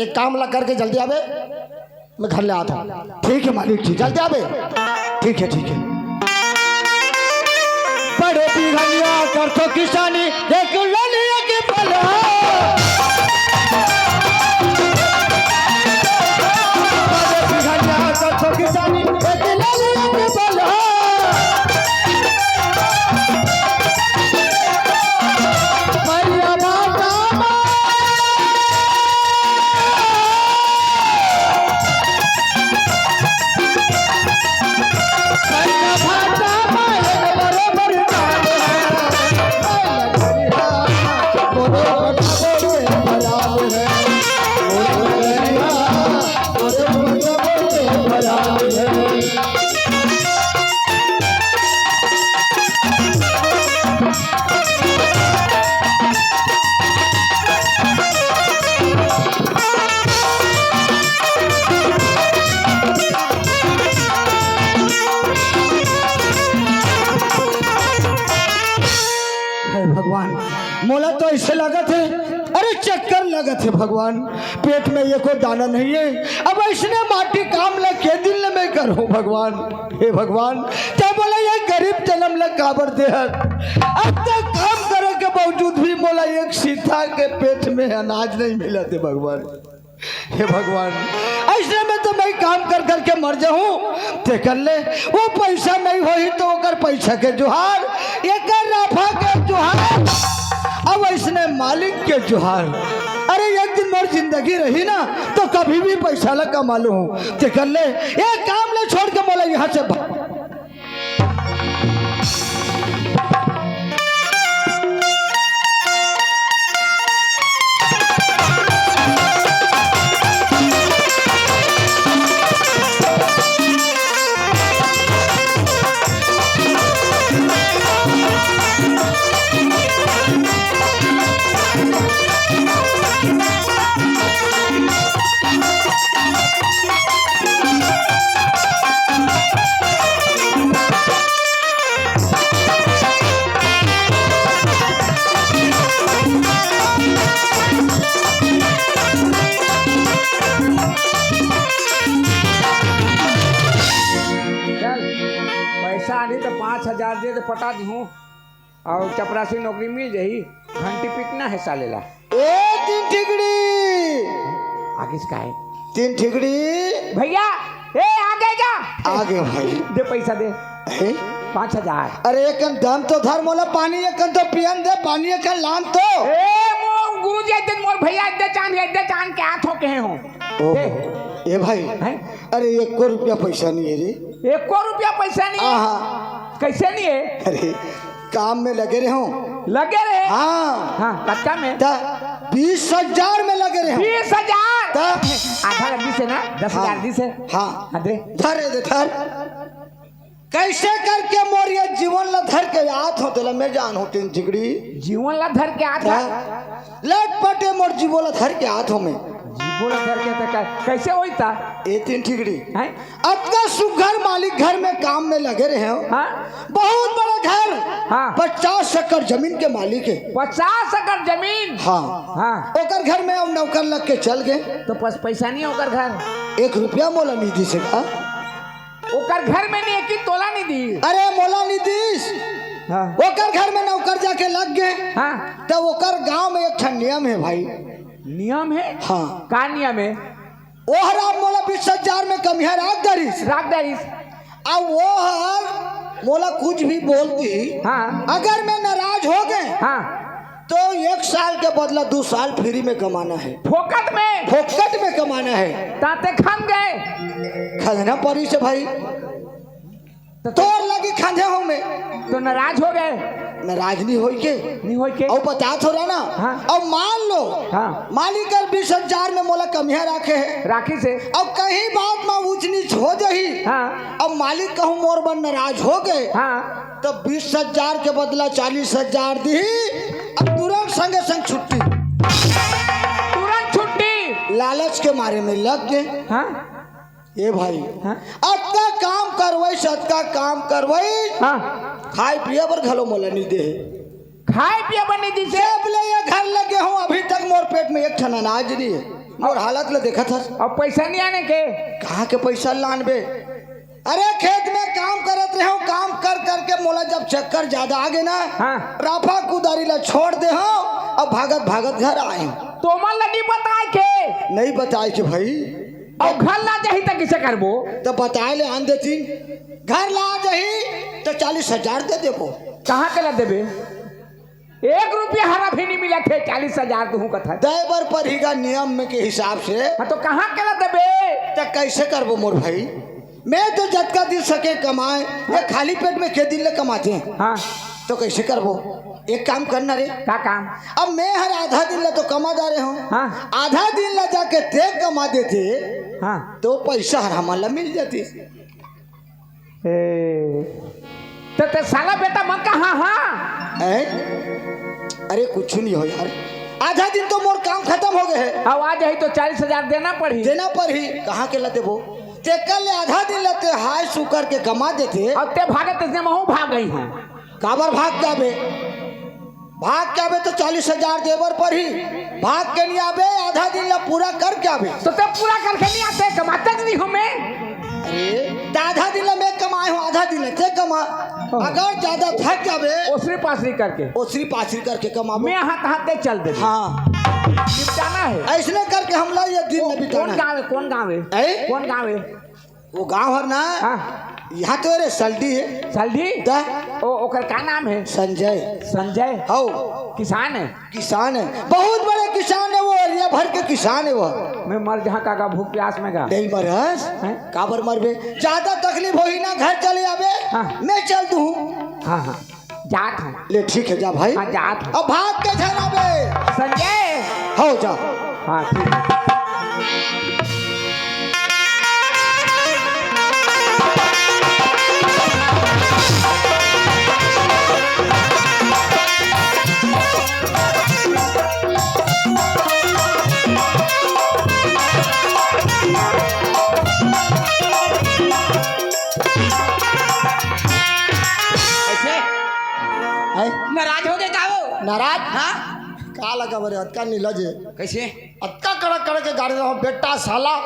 एक काम ला करके जल्दी आवे, मैं घर ले आता हूँ। ठीक है मालिक, ठीक है। जल्दी आवे। ठीक है, ठीक है। बड़े बिघनिया करथो किसानी, देख ललिया के बलहा। बड़े बिघनिया करथो किसानी, देख ललिया के बलहा। हे भगवान, मोला तो ऐसे लगत हे, अरे चक्कर लगत हे भगवान, पेट में एको दाना नहीं है। अब ऐसने माटी काम ला के दिन ले मैं करूँ भगवान? हे भगवान, तैं मोला ये गरीब जन्म ला काबर दे हस? अब तक काम करे के बावजूद भी मोला एक सीता के पेट में अनाज नहीं मिलत हे भगवान। हे भगवान, ऐसने में तो मैं काम कर कर के मर जाऊं। तेकर ले वो पैसा नहीं होही तो ओकर पैसा के जोहार, एकर राफा के जोहार, अब ऐसने मालिक के जोहार। अरे एक दिन मोर जिंदगी रही ना तो कभी भी पैसा ला कमा लूं। तेकर ले ये काम ला छोड़ के मोला यहाँ से भाग चल, पैसा आही तो पाँच हजार दे तो पटा दिहूँ। अउ चपरासी नौकरी मिल जाही, घंटी पीटना हे साले ला। ए तीन ठिकड़ी। आगे से का हे? तीन ठिकड़ी। भैया, ए आगे जा। आगे भाई। दे पैसा दे। हे? पाँच हजार। अरे एक कन दम तो धर मोला पानी, एक कन तो पियन दे पानी, एक कन लान तो। ए मो गुरुजी, एक दिन मोर भैया, एक दे चांद, एक दे चांद के हाथ हो कहे हो। ओहो। दे। ए भाई। हैं? अरे एको रुपया पैसा नहीं है रे। एको रुपया पैसा नहीं है? हाँ, हाँ। कैसे नहीं है? अरे काम में लगे रहे हो। लगे रहे? हाँ। हाँ, कतका में? त बीस हजार में लगे रहे हो। बीस हजार? त आधा लग दिस हे ना, दस हजार हाँ। दिस हे। हाँ। हाँ, दे। धर रे, दे, धर। कैसे करके मोर ये जीवन ला धर के आत हो, तेला मैं जान हो तीन ठिकड़ी। जीवन ला धर के आत हो? हाँ। लटपटे मोर जीवन ला धर के आत हो मैं। जीवन ला धर के त कै-, कैसे होई ता? ए तीन ठिकड़ी। हैं? अतका सुघर मालिक घर में काम में लगे रहे हो। हाँ। बहुत बड़ा घर। हाँ। पचास एकड़ जमीन के मालिक है। पचास एकड़ जमीन? हाँ। हाँ। ओकर घर में अब नौकर लग के चल गए। तो पस-, पैसा नहीं ओकर घर? एक रुपया मोला नहीं दिस हे का? ओकर घर में नहीं है कि तोला नहीं दिस? अरे मोला नहीं दिस। हाँ। ओकर घर में नौकर जाके लग गए। हाँ। तो ओकर गांव में एक ठन नियम है भाई। नियम है? हाँ। का नियम है? ओहर आप मोला बीस हजार में कमिहा राख डरिस। राख डरिस। अब ओहर मोला कुछ भी बोल दिही, हाँ। अगर मैं नाराज हो गे, हाँ। तो एक साल के बदला दू साल फ्री में कमाना हे। फोकट में? फोकट में कमाना हे। ताते खंग गे। खंगना परिस भाई। तो तोर लगी खंधे हूँ मैं। तो नाराज हो गे। नाराज नहीं होई के। नहीं होई के। अउ बता थोड़ा ना। हाँ। अब मान लो, हाँ। मालिक कर बीस हजार में मोला कमिहा राखे हे। राखिस हे। अब कहीं बात में ऊंच नीच हो जाही। हाँ। अब मालिक कहूँ मोर बर नाराज हो गे। हाँ। तो बीस हजार के बदला चालीस हजार दिही। अब तुरंत संगे संग छुट्टी। तुरंत छुट्टी। लालच के मारे में लग गे। हाँ। ए भाई, हाँ? अतका काम करवइस, अतका काम करवइस, हाँ। खाए पिए बर घलो मोला नहीं दे। खाए पिए बर नहीं दिस हे? जब ले ये घर लगे हूँ, अभी तक मोर पेट में एक ठन अनाज नहीं हे। मोर हालत ले देखत हस। अब पैसा नहीं आने के? कहाँ के पैसा लानबे? अरे, खेत में काम करत रहे हूँ, काम कर करके मोला जब चक्कर ज्यादा आ गे ना, हाँ। राफा कुदारी ला छोड़ दे हूँ, अब भागत भागत घर आए हूँ। तो मन ला नहीं बताए के? नहीं बताए के भाई। अउ घर ला जाही त कइसे करबो? त बताए ले आन देती। घर ला जाही त चालीस हजार दे देबो। कहाँ के ला देबे? एक रुपया हरा भी नहीं मिलत हे, चालीस हजार तुहूँ कथा। दे बर परही गा नियम में के हिसाब से। हाँ, तो कहाँ के ला देबे? त कइसे करबो मोर भाई? मैं तो जतका दिन सके कमाए, ये खाली पेट में के दिन ले कमाते हैं? हाँ। तो कइसे करबो? एक काम करना रे। का काम? अब मैं हर आधा दिन ला तो कमा डारे हूँ। हाँ। आधा दिन ला जाके ते कमा देते, हाँ। तो पैसा हर हमन ला मिल जाती। ए, तो ते साला बेटा मन कहाँ, हाँ? ए? अरे कुछ नहीं हो यार, आधा दिन तो मोर काम खतम हो गे हे। अब आ जाही तो चालीस हजार देना पड़ही। देना पड़ही, कहाँ के ला देबो? तेकर ले आधा दिन ला ते हाय सुकर के कमा देते। अब ते भागत इसने महूँ भाग गई हूँ। काबर भाग जाबे? भाग के आबे तो चालीस हजार दे बर पड़ही। भाग के नहीं आबे, आधा दिन ला पूरा करके आबे। तो ते पूरा करके नहीं आते, कमाते नहीं हूँ मैं। अरे, त आधा दिन ला मैं कमाए हूँ, आधा दिन ला ते कमा। हाँ। अगर ज्यादा थक जाबे, ओसरी पासरी करके। ओसरी पासरी करके कमाबे। मैं हाथ हाथ दे चल दे। हाँ। निपटाना है। अइसने करके हमला ये दिन वो में बिताना कौन है। गाँव है? कौन गाँव है? ऐ? कौन गाँव है? वो गाँव हर ना, हाँ। यहाँ तो रे सलडी है। सलडी? दा। ओ, ओकर का नाम है? संजय। संजय? हौ। किसान है? किसान है, बहुत बड़े किसान है वो, एरिया भर के किसान है वो। मैं मर जहाँ का, का भूख प्यास में गा। नहीं मरस? हैं? काबर मरबे? ज्यादा तकलीफ होही ना, घर चले आबे, हाँ। मैं चल दूँ। हाँ, हाँ। जात हूँ। ले ठीक है, जा भाई। हाँ, जात हूँ। अब भाग के झन आबे। संजय। हो जा। हाँ, ठीक है। कैसे? हैं? नाराज हो गए का वो? नाराज? हाँ? का लगा बरे, अतका नीला जे। कैसे? अतका कड़क कड़क के गाड़ी रहो, बेटा साला।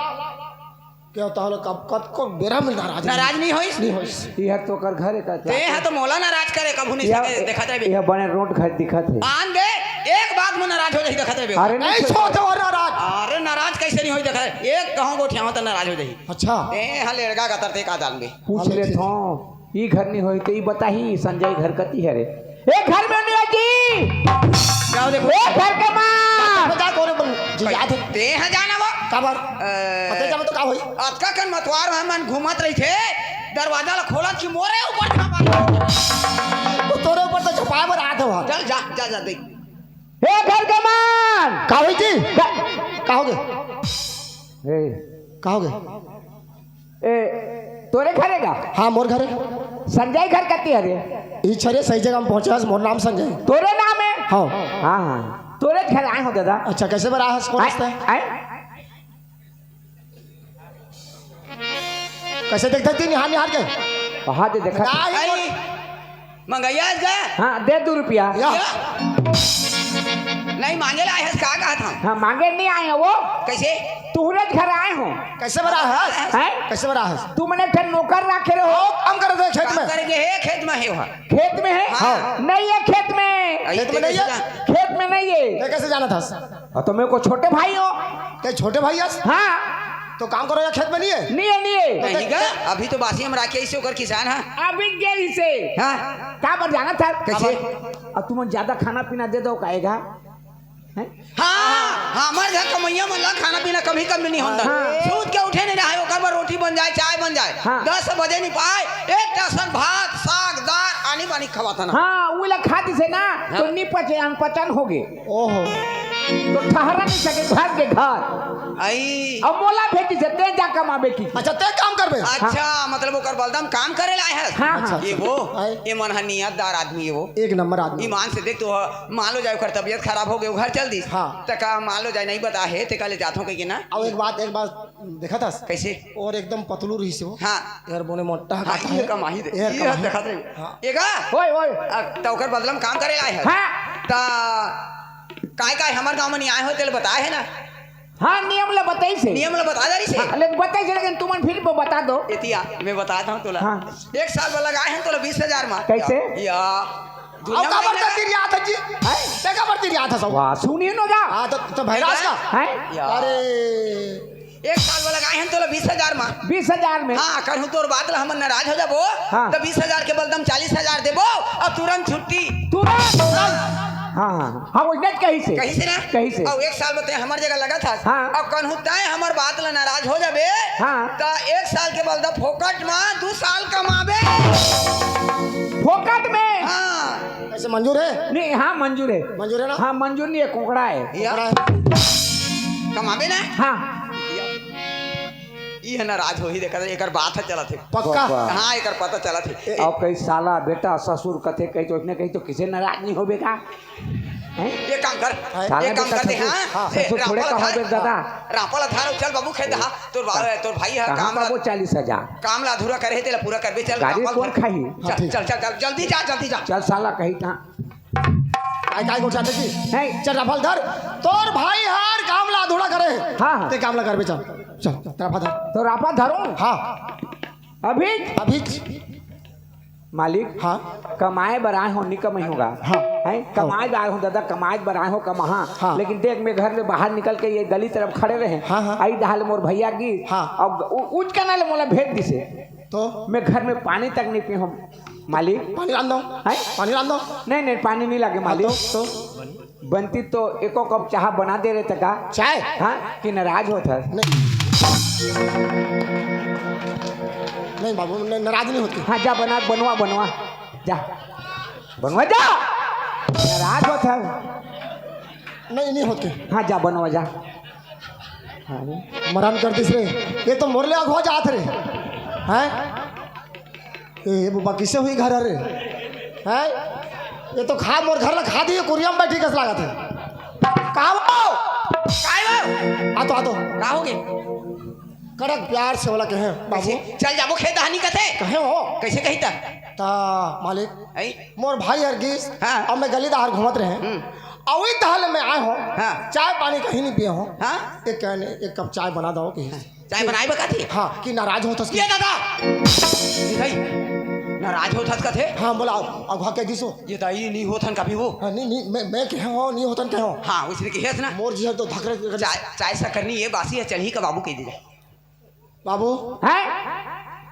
क्या होता हलो, कब, कब को बेरा में नाराज नाराज नहीं होइस? नहीं होइस। यह तो कर घर का ते हा तो मोला नाराज करे, कभू नहीं यह, सके, देखत रहे बे। यह बने रोड घर दिखत है। आन दे, एक बात में नाराज हो जाही, देखत रहे बे। अरे नहीं नहीं, छोड़ दे वो नाराज। अरे नाराज कैसे नहीं होई, देखत रहे। एक कहूँ गोठियावा तो नाराज हो जाही। अच्छा। ते हा लेड़गा गतर ते का दान बे। पूछ हम ले लेते थो। ई घर नहीं होई तो ई बताही, संजय घर कती है रे? ए घर में नहीं है जी। जाओ देखो। ए घर के माँ। बता कौन है बंग-, जी, याद है। ते हा जाना वो। काबर? अ, पता जावे तो का होई? अतका कन मतवार है, मन घूमत रही थे, दरवाजा ला खोलत कि मोरे ऊपर झापा। तो तोरे ऊपर तो छुपाए बर आत हवा। चल जा, जा, जा, देख। ए घर के माँ। का होई जी? का- का हो गए? ए। का हो गए? ए, तोरे घरे गा? हाँ, मोर घरे। संजय घर कती हरे? ई छरे सही जगह में पहुंचे हस, मोर नाम संजय। तोरे नाम है? हाँ। हाँ, हाँ। तोरे घर आए हो दादा। अच्छा, कैसे बर आए हस? कौन आए, हस तैं? आए? कैसे देखता तीन निहार निहार के? कहाँ दे देखा? नहीं, अरे, मंगैया आज का? हाँ, दे दू रुपया। या। नहीं, मांगे ला आए हस, का कहा था? हाँ, मांगे नहीं आए हैं वो। कैसे? तुहरे घर आए हो। कैसे बर आए हस? हैं? कैसे बर आए हस? तू मने ठन नौकर रखे रहो। ओ, काम करे थे खेत काम में। करे के है, खेत में है वहाँ। खेत में है? हाँ। नहीं है खेत में। अरे, खेत में तेरे नहीं है? से जा- खेत में नहीं है। मैं कैसे जाना था? हाँ, तो मेरे को छोटे भाई हो। ते छोटे भाई हस? हाँ। तो काम करो या खेत में नहीं है? नहीं है, नहीं है। नहीं गा, अभी तो बासी हम राखे इसे ओकर किसान हा। अभी गेल इसे। हाँ। का बर जाना था? कैसे? अब तुमन ज्यादा खाना पीना दे दो काहेगा? हैं? हाँ, हमर घर कमैया मन ला खाना पीना कभी कमी नहीं होता। हाँ। सूत के उठे नहीं रहे, ओकर बर रोटी बन जाए, चाय बन जाए। हाँ। दस बजे नहीं पाए, एक टसन भात, साग, दाल, आनी बानी खवाता ना। हाँ, वो ला खाती से ना, हाँ। तो नहीं पचे, अनपचन हो गए। ओहो। तो ठहरा नहीं सके घर के घर। आई। अब मोला भेजी से ते जा कमाबे की। अच्छा, ते काम करबे? अच्छा, मतलब ओकर बलदम काम करे लाए है। हाँ, हाँ। ये वो, आई। ये मन ह नियतदार आदमी है वो। एक नंबर आदमी। ईमान से देख तो, मान लो जाए ओकर तबीयत खराब हो गई, वो घर चल दी। हाँ। त का मान लो जाए नहीं बता है, ते का ले जात हो कहीं ना। अब एक बात, एक बात देखा था। कैसे? और एकदम पतलू रही से वो। हाँ। यार बोने मोटा हाँ, कहता ये है। कमाही दे। यार ये कमाही। देखा दे। हाँ। ये का? ओए, ओए। अब त ओकर बदलम काम करे लाए है। हाँ। त काय काय हमर गांव में नहीं आए हो, तेल बताए है ना। हाँ, नियम ला बताई से। नियम ला बता दे रही से। हाँ, ले बताई से, लेकिन तुमन फिर वो बता दो। एतिया, मैं बता दूं तोला। हाँ। एक साल में लगाए हैं तोला बीस हजार मा। कैसे? या। दुनिया अउ में काबर नहीं लगा। करती रियात है जी? हैं? ते काबर करती रियात है सब? वाह, सुनिए नो जा। हाँ, तो, तो भैराज का? हैं? या। अरे। एक साल में लगाए हैं तोला बीस हजार मा। बीस हजार में? हाँ, कहूँ तोर बात ला हमन नाराज हो जाबो, हाँ। तो बीस हजार के बदलम चालीस हजार देबो, अब तुरंत छुट्टी। तुरंत? हाँ, हाँ, हाँ। हाँ, वो इतना कही से। कही से ना? कही से। अब एक साल में ते हमर जगह लगा था। हाँ। अब कहूँ तय हमर बात ला नाराज हो जाबे, हाँ। तो एक साल के बदलम फोकट मा दू साल कमाबे। फोकट में? हाँ। ऐसे मंजूर है? नहीं, हाँ, मंजूर है। मंजूर है ना? हाँ, मंजूर नहीं है, कोकड़ा है। या। कोकड़ा है। कमाबे ना? हाँ। या। ई है नाराज होही, देखा, एकर बात है चलत है। पक्का? पक्का। हाँ, एकर पता चलत है। ए- अब कहीं साला, बेटा, ससुर कथे, कहीं तो इसने कहीं तो किसे नाराज नहीं होबे का? हैं? ये काम कर, हैं? साला ये काम बेटा कर दे, ससुर, हाँ? हाँ। ए, ससुर थोड़े रापा ला कहो धार, बे दादा। रापा ला धार, चल बाबू खेत, हाँ, तोर बा-, कहाँ? तोर भाई है, कहाँ काम ला, बाबू चालीस हजार? काम ला अधूरा करे है, तेला पूरा करबे, चल, गाड़ी रापा ला कौन धार। खाही? चल, हाँ, ठीक। चल, चल, चल, जल्दी जा, जल्दी जा। चल साला कहीं था। काय, काय गोठियाथे जी? नहीं। चल, रापा ल धर। तोर भाई हर काम ला अधूरा करे हे। हाँ, हाँ। ते काम ला करबे, चल। चल, चल, रापा धर। तो रापा धरो? हाँ। अभी? अभी। मालिक, हाँ। कमाए बर आए हो, नहीं कमाई होगा। हाँ। हैं? हाँ। कमाए बर आए हो दादा, कमाए बर आए हो, कमाहा। हाँ। लेकिन देख, मैं घर में बाहर निकल के ये गली तरफ खड़े रहे। हाँ, हाँ। आई दहाल मोर भैया गिस। हाँ। अब उ-, उचका ना ले मोला भेज दिसे। तो? मैं घर में पानी तक नहीं पी हूँ। मालिक। पानी लान दो। हैं? पानी लान दो। नहीं, नहीं, पानी नहीं लागे, हाँ, मालिक। तो, तो? बनती तो एको कप चाह बना दे रहे थे का? चाय? हाँ, कि नाराज होत है? नहीं। नहीं बाबू, न-, नाराज नहीं होती। हाँ, जा बना, बनवा, बनवा। जा। बनवा जा। नाराज होत है। नहीं, नहीं होती। हाँ, जा बनवा जा। हाँ। मरान कर दिस रे। ये तो मोर ले अगवा जात रे। हैं? ए, ये बुबा किसे हुई घर रे? हैं? ये तो खा मोर घर ला खा दिए, कुरिया में बैठी कस लागत है। का हो? काय हो? आ तो, आ तो। का हो गे? कड़क प्यार से वाला कहे, बाबू। कैसे? चल जाबो खेत दहानी कथे। कहे हो? कैसे कही ता? ता मालिक, आई? मोर भाई हर गिस, हाँ। अब मैं गली दहार घूमत रहे। हम्म। अउ ई दहाल में आए हो, हाँ। चाय पानी कहीं नहीं पिए हो। हाँ। एक कहने, एक कप चाय बना दो कि। चाय बनाए बका थी? हाँ, कि नाराज होत हस कि? ये दादा! ये दाई, नाराज होत हस कथे? हाँ, बोला, अब, अब हाँ कह दिसो। ये दाई, नहीं होत हन कभी वो। हाँ, नहीं, नहीं, मैं, मैं कहे हो, नहीं होत हन कहे हो। हाँ, उसने कहे हस ना। मोर जी तो धक रहे। चाय, चाय शक्कर नहीं, ये बासी है, चल ही का बाबू कह दीजिए। बाबू। हैं?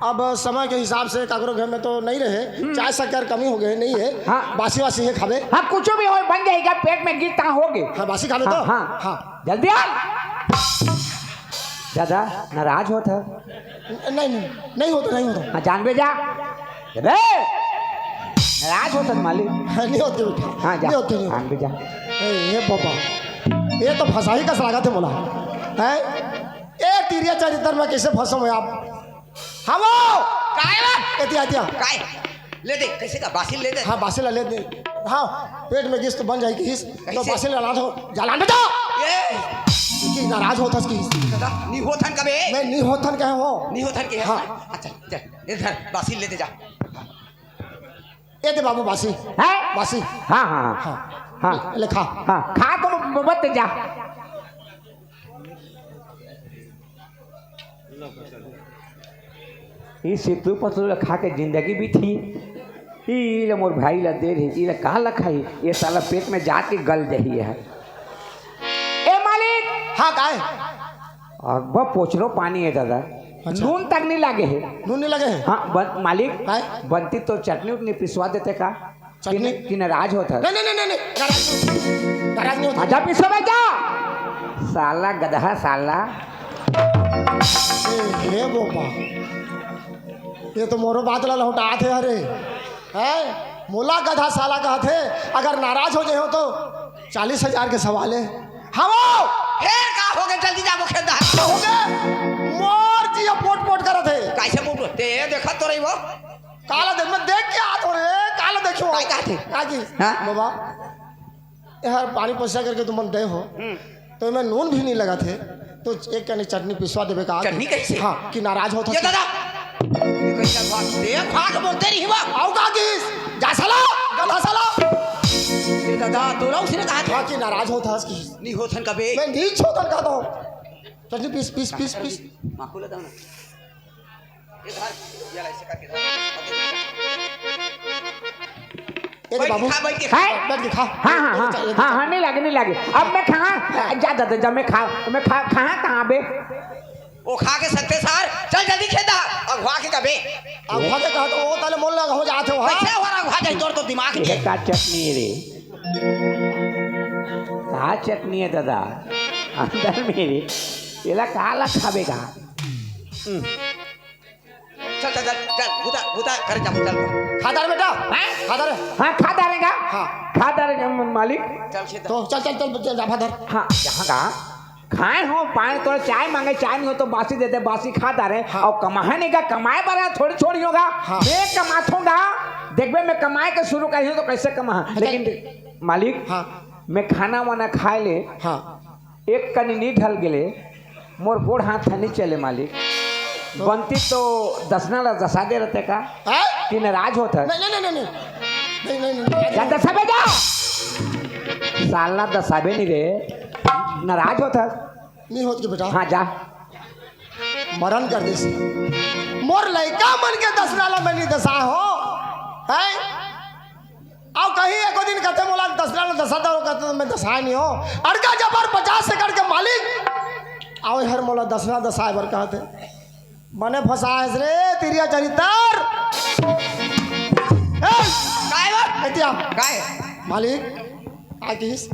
अब समय के हिसाब से काकरो घर में तो नहीं रहे, हम्म। चाय शक्कर कमी हो गए, नहीं है। हाँ। बासी वासी है खाबे। हाँ, कुछ भी हो, बन जाएगा, पेट में गिर तहाँ हो गए। हाँ, बासी खाबे हाँ, तो? हाँ। हाँ। जल्दी आ। दादा, नाराज होत है? न-, नहीं, नहीं, नहीं होता, नहीं होता। हाँ, जानबे जा। अबे, नाराज होत है मालिक। हाँ, नहीं होते बेटा। हाँ, जा। नहीं होते, नहीं होते। जानबे जा। ए, ये बाबा, ये तो फंसाई का लागत है मोला। हैं? ए, तिरिया चरित्र में कैसे फंसो मैं आप? हाँ वो! काय बा? एतिया, एतिया। काय? ले दे, कैसे का? बासिल ले दे। हाँ, बासिल ले दे। हाँ, पेट में गिस तो बन जाए किस। तो कैसे? बासिल ला दो। जा लान बेटा। ये। कि नाराज होत हस किस। दादा, नहीं होत हन कबे। मैं नहीं होत हन कहे हो। नहीं होत हन के। हाँ। अच्छा, चल, इधर बासिल ले दे जा। ये दे बाबू बासी। हैं? बासी। हाँ, हाँ, हाँ। हाँ। हाँ। ले खा। हाँ, खा तो मत जा। ई सितू पतलू ल खा के जिंदगी बीती। ई ल मोर भाई ल दे रही, ई ल का ल खाई? ये साला पेट में जाके गल जही है। ए मालिक! हाँ, काय? अब पोचरो पानी हे दादा। अच्छा। नून तक नहीं लागे हे। नून नहीं लगे हे? हाँ, बन-, मालिक, काय? बनती तो चटनी उटनी पिसवा देते का? चटनी? कि, कि नाराज होत हे? नहीं, नहीं, नहीं, नहीं, नहीं, नाराज नहीं होत। नाराज नहीं होत। आजा पिसो बेटा। साला गधा साला। ए, हे बोपा। ये तो मोरो बात ला लहुटात हे, अरे। हैं? मोला गधा साला कहत हे, अगर नाराज हो जाए हो तो चालीस हजार के सवाल हे। हाँ वो! फेर का हो गे? जल्दी जाबो खेत डहर। का हो गे? मोर जिया पोट पोट करत हे। कैसे पोट? ते देखत तो रही वो। काला देख, मैं देख के आत हो रे, काला देखियो। काय कहत हे? का की? हाँ? बाबा, यार पानी पसिया करके तुमन दे हो। हम्म। तो मैं नून भी नहीं लगा थे, तो एक कनी चटनी पिसवा देबे का? चटनी कैसे? हाँ, कि नाराज होत हे। दादा, ये कैसा भाग? देख, भाग बोलते नहीं हुआ। आओ का किस? जा साला, गधा साला। ये दादा, तोला उसने कहा था। हाँ, कि नाराज होत हस कि? नहीं होत हन कबे। मैं नीच होत हन कहता हूँ। चटनी पीस, पीस, पीस, पीस। माकू लगा ना। इधर, ये ला, ऐसे करके इधर। ए रे बैठ के बाबू, खा, बैठ के खा। हैं? बैठ के खा। हाँ, हाँ, हाँ। इधर चल, इधर हाँ, चल। हाँ, नहीं लागे, नहीं लागे। अब मैं खा, जा, जा, जा, जा, मैं खा, मैं खा, खा कहाँ बे? वो खा के सकते सार, चल जल्दी खेत आ, अगवा के कबे। अगवा के कहा तो वो ताले मोल लगा हो जाते हो, हाँ? कैसे हो रहा अगवा जाए, तोर तो दिमाग नहीं ये है। का चटनी है रे? का चटनी है दादा? अंदर में रे, ये ला का ला खाबे का? हम्म। चल, चल, चल, चल, बूता, बूता, करे जा, चल। खादार बेटा, हैं? खादार। हाँ, खादार है का? हाँ। खादार है का, म-, मालिक? चल, खेत। तो चल, चल, चल, चल, जा, खादार। हाँ, जहाँ का? खाए हो, पाए तो चाय मांगे, चाय नहीं हो तो बासी दे दे, बासी खादार है। हाँ। और कमाए नहीं का, कमाए बर थोड़ी छोड़ी होगा। हाँ। मैं कमात होगा, देखबे मैं कमाए के शुरू करी हूँ तो कैसे कमा। अच्छा। लेकिन मालिक, हाँ। मैं खाना वाना खाए ले, हाँ। एक कनी नी ढल गेले, मोर गोड़ हाथ ह नी चले मालिक। तो? बनती तो दसना ला दसा दे रहते का? हैं? कि नाराज होत हस? नहीं, नहीं, नहीं, नहीं, नहीं। नहीं, नहीं, नहीं, नहीं। जा दसाबे जा। साला दसाबे नहीं रे। नाराज होत हस? नहीं होत के बेटा। हाँ, जा। मरण कर देस। मोर लइका मन के दसना ला मैं नहीं दसा हो। हैं? अउ कहीं एको दिन कहते मोला दसना ला दसा दो, कहते तो मैं दसाए नहीं हो। अड़का जबर पचास एकड़ के मालिक। अउ हर मोला दसना दसाए बर कहते। बने फंसाएस रे तिरिया चरितर। ए! काय बा? एतिया। काय? मालिक, काय किहिस?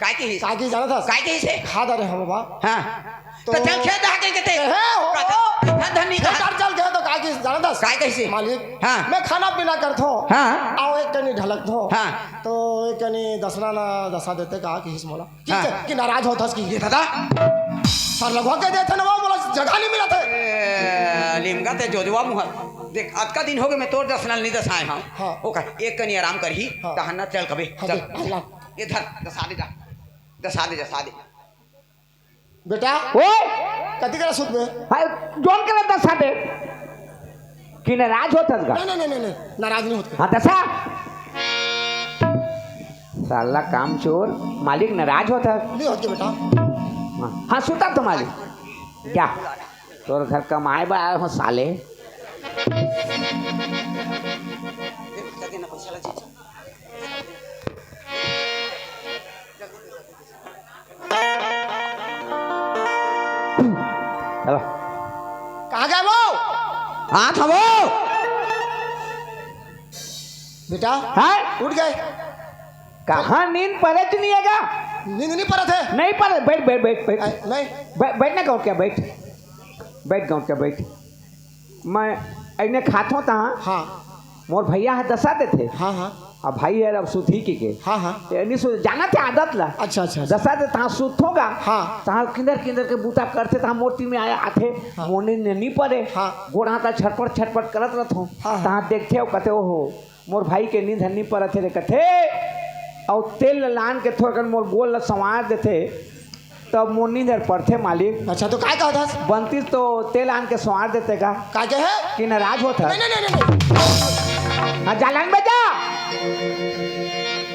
काय किहिस? काय किहिस जानत हस? काय किहिस हे? खादार हे बाबा। हाँ। तो तो चल खेत दहा के कहते। हे हो। का तो धन नहीं हे कहा। कर चल गए तो काय किहिस जानत हस? काय किहिस? मालिक, हाँ। मैं खाना पीना करथो। हाँ। अउ एक कनी ढलकथो। हाँ। तो एक कनी दसना ला दसा देते का किहिस मोला। कि हाँ। कि नाराज होत हस कि? ये दादा। सर लगवा के देथे ना वो मोला जगह नहीं मिलत हे। ए, लिमगा ते जोजवा मुहा। देख, अतका दिन हो गए मैं तोर दसना ला नहीं दसाए हँव। हाँ। ओकर एक कनी आराम करही, हाँ। तहन ना चल कबे। हाँ, चल। देख, ला। ये धर, दसा दे जा। दसा दे, दसा दे। बेटा, ओए! कति करा सुत में? हाय, जोन करा दसा दे। कि नाराज होत हस गा? नहीं, नहीं, नहीं, नहीं, नहीं, नाराज नहीं होत। हाँ, दसा। साला कामचोर, मालिक नाराज होत हस। नहीं होत के बेटा। हाँ, हाँ, सुता तो मालिक। जा, तोर घर कमाए बर आए हो साले। चलो। कहाँ गए वो? हाँ, था वो। बेटा, हाँ? उठ गए। कहाँ नींद परे च नहीं हे गा? नींद नहीं परत हे। नहीं परे, बैठ, बैठ, बैठ, बैठ। आ, नहीं। बै-, बैठ ना, गौंटिया, बैठ। बैठ, गौंटिया, बैठ। मैं अइने खाथों तहाँ। हाँ। मोर भैया ह दसा देथे। हाँ, हाँ। अब भाई यार अब सुधी की के। हाँ, हाँ। ए, नहीं सुध-, जाना थे आदत ला। अच्छा, अच्छा, अच्छा। दसा दे तहाँ सुतथों गा। हाँ। तहाँ किंदर किंदर के बूता करथे, तहाँ मोर तीर में आया आथे। हाँ। मोर नींद नहीं परे। हाँ। गोड़ हाथ ला छटपट छटपट करत रहथों। हाँ, हाँ। तहाँ देखथे अउ कथे, "ओहो, मोर भाई के नींद ह नहीं परत हे रे," कथे। अउ तेल ला लान के थोड़कन मोर गोड़ ला संवार देथे। तब मोर नींद हर परथे मालिक। अच्छा, तो काय कहत हस? बनतीस तो तेल आन के स्वार देते का? का के हे? कि नाराज होत हस? नहीं, नहीं, नहीं, नहीं, नहीं। हाँ, जालन बजा।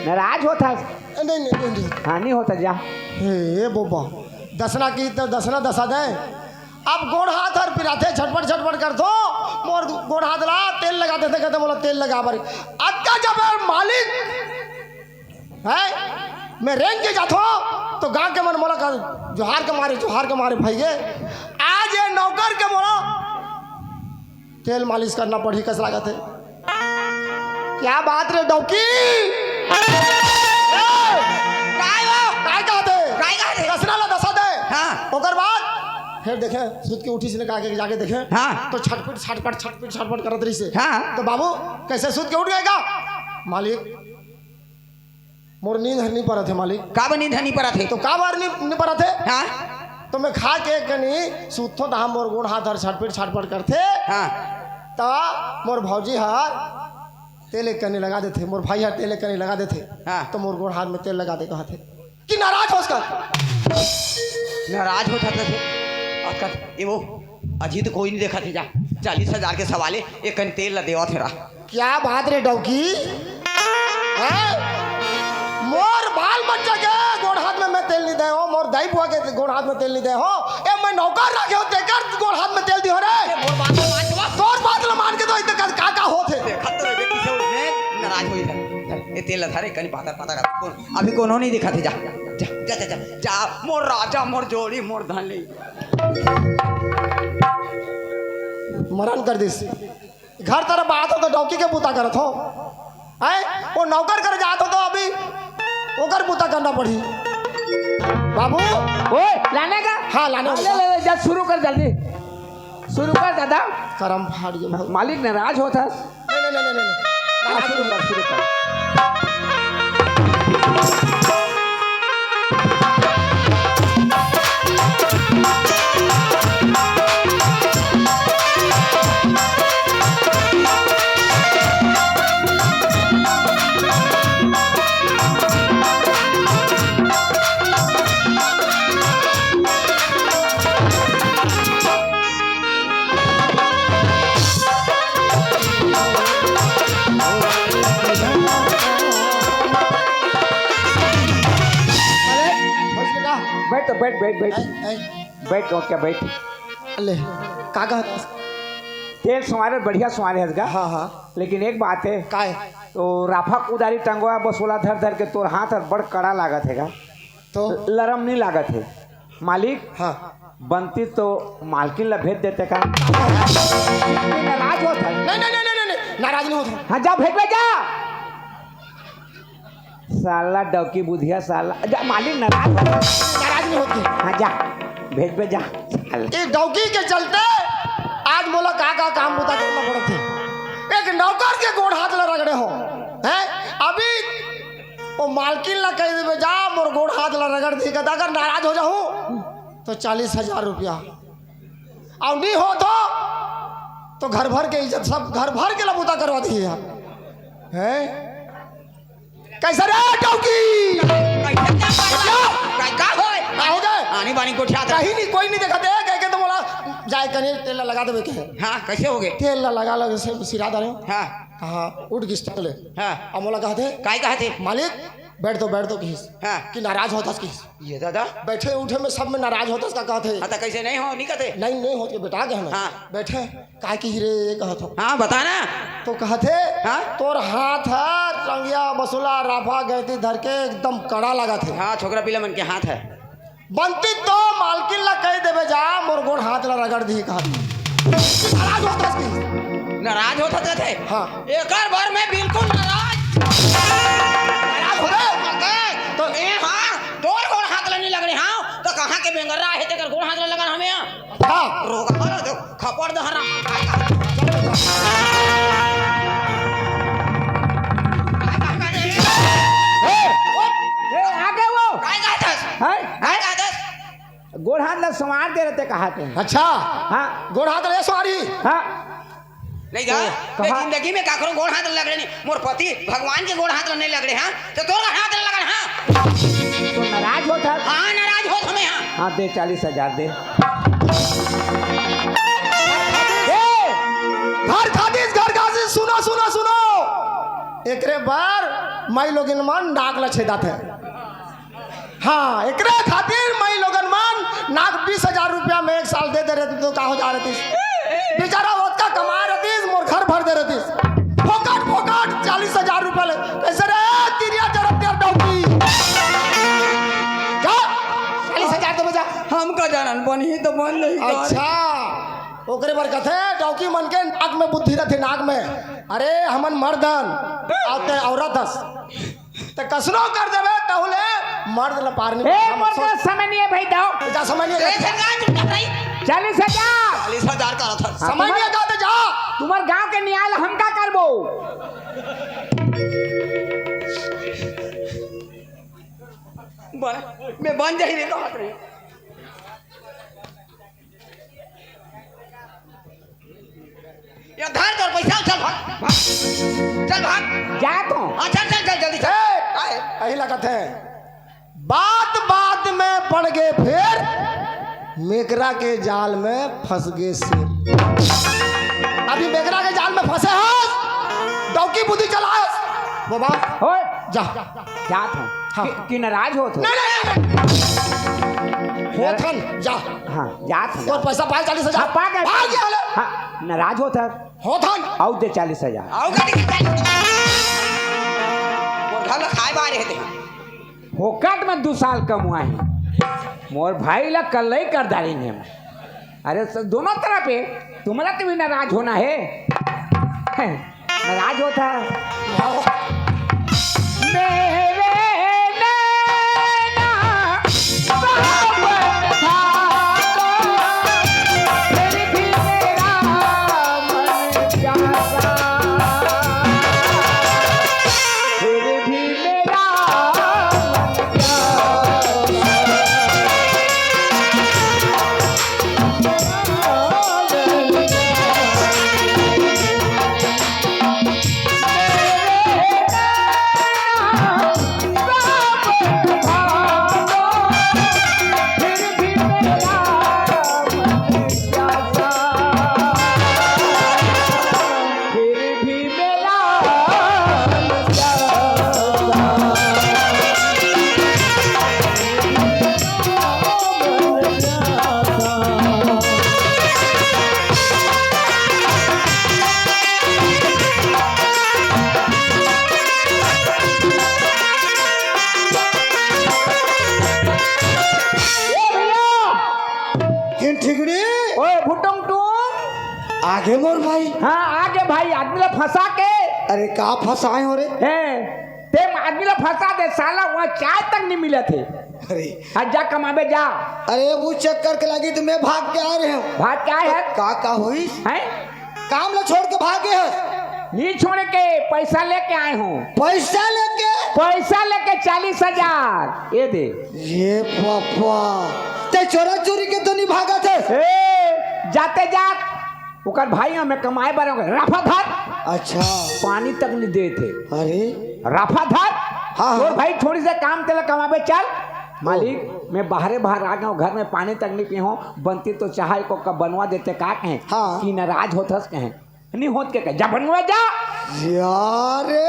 नाराज होत हस? नहीं, नहीं, नहीं, नहीं। हाँ, नहीं होता जा। हे बोबा, दसना की तो दसना दसा दे। अब गोड़ हाथ हर पिराथे, झटपट, झटपट कर दो। मोर गोड़ हाथ ला, तेल लगा देते, कहते बोला, "तेल लगा बर।" अतका जब यार मालिक, हैं? मैं रेंग के जाथो, तो के मन मोला कर, जोहार के मारे, जोहार के मारे भइगे। आज ये नौकर के मोला तेल मालिश करना पड़ही, कस लागत हे? क्या बात रे डौकी? ए! काय हो? काय कहत हे? काय कहत हे? दसना ला दसा दे। हाँ। ओकर बाद फेर देखे, सुत के उठिस ने का के जाके देखे। हाँ। तो छटपट, छटपट, छटपट, छटपट करत रहिस हे। हाँ। तो बाबू, कइसे सुत के उठ गे का? मालिक, मोर नींद हर नइ परत हे मालिक। काबर नींद हर नइ परत हे? तो काबर नइ, नइ परत हे? हाँ। तो मैं खा के एक कनी सुतथों, तहाँ मोर गोड़ हाथ हर छटपट छटपट करथे। हाँ। त मोर भौजी हर तेल एक कनी लगा देथे, मोर भाई हर तेल एक कनी लगा देथे। हाँ। तो मोर गोड़ हाथ में तेल लगा दे कहथे कि नाराज होस का? नाराज होत हस कथे। अतका ए वो अजी तो कोई नइ देखत हे, जा चालीस हजार के सवाल हे, एक कनी तेल ला देवत हे रा। क्या बात रे डौकी, हैं? मोर बाल बच्चा के गोड़ हाथ में मैं तेल नइ दे हों, मोर दाई बुआ के गोड़ हाथ में तेल नइ दे हों, ए मैं नौकर रखे हों, तेकर गोड़ हाथ में तेल दिहों रे। ए, मोर बात ला मान के बा। तोर बात ला मान के तो इतने का, का, का होत हे? देखत तो रहिबे, कइसे उठने नाराज होई हे। ए तेल ला धरे, कनी पातर, पातर कर। कोन, अभी कोनो नइ दिखत हे, जा, जा, जा, जा, जा, जा, मोर राजा, मोर जोड़ी, मोर धन ले। मरन कर दिस। घर तरफ आत हों तो डौकी के बूता करत हों, हैं? वो नौकर कर जात हों तो अभी ओकर बूता करना पड़ही। बाबू। ओए, लाने का? हाँ, लाने हाँ, का। ले, ले, ले, जा, शुरू कर जल्दी। शुरू कर दादा। करम फाड़ गे भाई। मालिक नाराज होत हस। नहीं, नहीं, नहीं, नहीं, नहीं। हाँ, शुरू कर, शुरू कर। अरे, बस बेटा। बैठ तो, बैठ, बैठ, बैठ। ऐ, ऐ। बैठ, ओके, बैठ। ले, का कहत हस? तेल संवारे, बढ़िया संवारे हस गा। हाँ, हाँ। लेकिन एक बात हे। काय? तो राफा कुदारी टंगवा बसोला धर धर के तोर हाथ हर बड़ कड़ा लागत हे गा। तो? लरम नइ लागत हे। मालिक, हाँ। बनतिस तो मालकिन ला भेज देते का? नाराज होत हे। नहीं, नहीं, नहीं, नहीं, नहीं, नाराज नइ होत हों। हाँ, जा भेजबे जा। साला डौकी बुधिया साला। जा, मालिक नाराज होत हे। नाराज नइ होत हे। हाँ, जा, भेजबे जा। साला। ए डौकी के चलते आज मोला का, का काम बूता करना पड़त हे। एक नौकर के गोड़ हाथ ला रगड़े हों, हैं? अभी वो मालकिन ला कहि देबे, "जा, मोर गोड़ हाथ ला रगड़ दिही," कहिथे, अगर नाराज हो जाहूँ, तो चालीस हजार रुपया। अउ नइ होत हों, तो घर भर के इज्जत, सब घर भर के ला बूता करवा दिही यार। हैं? कइसे रे डौकी? कइसे का करला? का, का होय? का हो गे? आनी बानी गोठियात हे। कहीं नइ, कोई नइ देखत हे, कहिके तो मोला जाए कनी तेल ला लगा देबे कहे। हाँ, कइसे हो गे? तेल ला लगा, लगा से सिरा डारे। हाँ। हाँ, उठ गिस तक ले। हाँ। अब मोला कहत हे, काय कहत हे? मालिक, बैठ तो, बैठ तो किहिस। हाँ। कि नाराज होत हस किहिस। ये दादा। बैठे उठे में सब में नाराज होत हस का कहत हे। हाँ, त कइसे नइ हों, नइ कहत हे? नहीं, नइ होत के बेटा कहना। हाँ। बैठे, काय किहिस रे, ये कहत हों। हाँ, बता ना। तो कहत हे, हाँ? तोर हाथ हे, टंगिया, बसुला, राफा, गैती धर के एकदम कड़ा लागत हे। हाँ, छोकरा पीला मन के हाथ हे। बनतिस तो मालकिन ला कहि देबे जा, मोर गोड़ हाथ ला रगड़ दिही कहत। नाराज होत हस कि? नाराज होत हस कथे? हाँ। एकर बर मैं बिल्कुल नाराज। नाराज हो गे? तो ए हाँ, तोर गोड़ हाथ ला नइ लगड़े हाँ, त कहाँ के बेंगरा हे तेकर गोड़ हाथ ला लगन हमें हाँ? हाँ। रोगा हरा दो, खपड़ दहरा। ए, ए, आगे वो। काय कहत हस? हैं? काय कहत हस? गोड़ हाथ ला संवार दे रहे ते कहा थे। अच्छा। हाँ। गोड़ हाथ ला संवारी। हाँ। नहीं गा, तो मैं कहा जिंदगी में काकरो गोड़ हाथ ला लगड़े नहीं। मोर पति भगवान के गोड़ हाथ ला नहीं लगड़े, हाँ? तो तोर हाथ ला लगन, हाँ? तो नाराज होत हस? हाँ, नाराज होत हमें, हाँ। हाँ, दे चालीस हजार दे। ए, घर खातिस, घर खातिस, सुनो, सुनो, सुनो। एकरे बर माई लोगिन मन नाक ला छेदाथे। हाँ, एकरे खातिर माई लोगन मन नाक बीस हजार रुपया में एक साल दे दे रहितिस तो का हो जा रहितिस? बेचारा ओतका कमाए रहितिस, मोर घर भर दे रहितिस। फोकट, फोकट चालीस हजार रुपया ले। कइसे रे, तिरिया जरत यार डौकी। का? हमका जानन बनही तो बन जाही का। अच्छा, ओकरे बर कथे, डौकी मन के नाक में बुद्धि रथे, नाक में। अरे, हमन मर्द हन, अउ तैं औरत हस। त कसनो कर देबे, तहूँ ले मर्द ल पार नहीं ए, पड़ता, मोर समझ। का समय नहीं है भाई, दव। जा, समय नहीं है। ए, सरकार, चुप कर भाई। चालीस हजार। चालीस हजार का रथ। हाँ, समय नहीं है, तुम्हारे जा, त जा। तुम्हारे गांव के न्याय ल हम का करबो? बन, मैं बन जाही रे, कहत रहे। ये धर तोर पैसा, चल भाग, भाग। चल भाग। जात हूँ। हाँ, चल, चल, चल, जल्दी चल। ए, अही लगत है। बात बात में पड़ गए फेर, मेकरा के जाल में फंस गए शेर। अभी मेकरा के जाल में फंसे हस, डौकी बुद्धि चलास। बाबा, ओए, जा। जात हूँ। हाँ। कि, कि नाराज होत हो? नहीं, नहीं, नहीं, नहीं। होत हन, जा। हाँ, जात हूँ। तोर पैसा पाए चालीस हजार। हाँ, पा गए। पा गया ले। हाँ, नाराज होत है। होत हन। आउ दे चालीस हजार। आउ का दे चालीस हजार? मोर घर ला खाए बारे हे ते। फोकट में दू साल कमवाए हे। मोर भाई ला कल्लई कर डारिन हे। अरे, स-, दोनों तरफ हे। तुम्हला तो भी नाराज होना हे। हैं, नाराज होत है। मेरे नैना सावन था, फिर भी मेरा मन प्यासा, फिर भी मेरा मन प्यासा। ए भैया! किन ठिकड़ी? ओए भुटुम टुम। आगे मोर भाई। हाँ, आगे भाई, आदमी ला फंसा के। अरे का फंसाए हो रे? हैं, ते आदमी ला फंसा दे, साला वहाँ चाय तक नहीं मिलत हे। अरे। हाँ, जा कमाबे जा। अरे वो चक्कर के लगी तो मैं भाग के आ रहे हूँ। भाग के आए है? का, का होइस? हैं? काम ला छोड़ के भागे हस? नहीं छोड़ के, पैसा लेके आए हूँ। पैसा लेके? पैसा लेके चालीस हजार, ये दे। ये पापा, ते चोरा चोरी के तो नहीं भागत हस? ए, जाते जात, ओकर भाई हमें कमाए बर ओकर रफा धर। अच्छा। पानी तक नहीं देत हे। अरे। रफा धर। हाँ, तोर हाँ। भाई थोड़ी से काम तेला कमाबे चल। मालिक, ओह। मैं बाहरे बाहर आ गया हूँ, घर में पानी तक नहीं पी हूँ, बनती तो चाहे को कब बनवा देते का कहें? हाँ। कि नाराज होत हस कहें। नहीं होत के कहे, जा बनवा जा। यारे।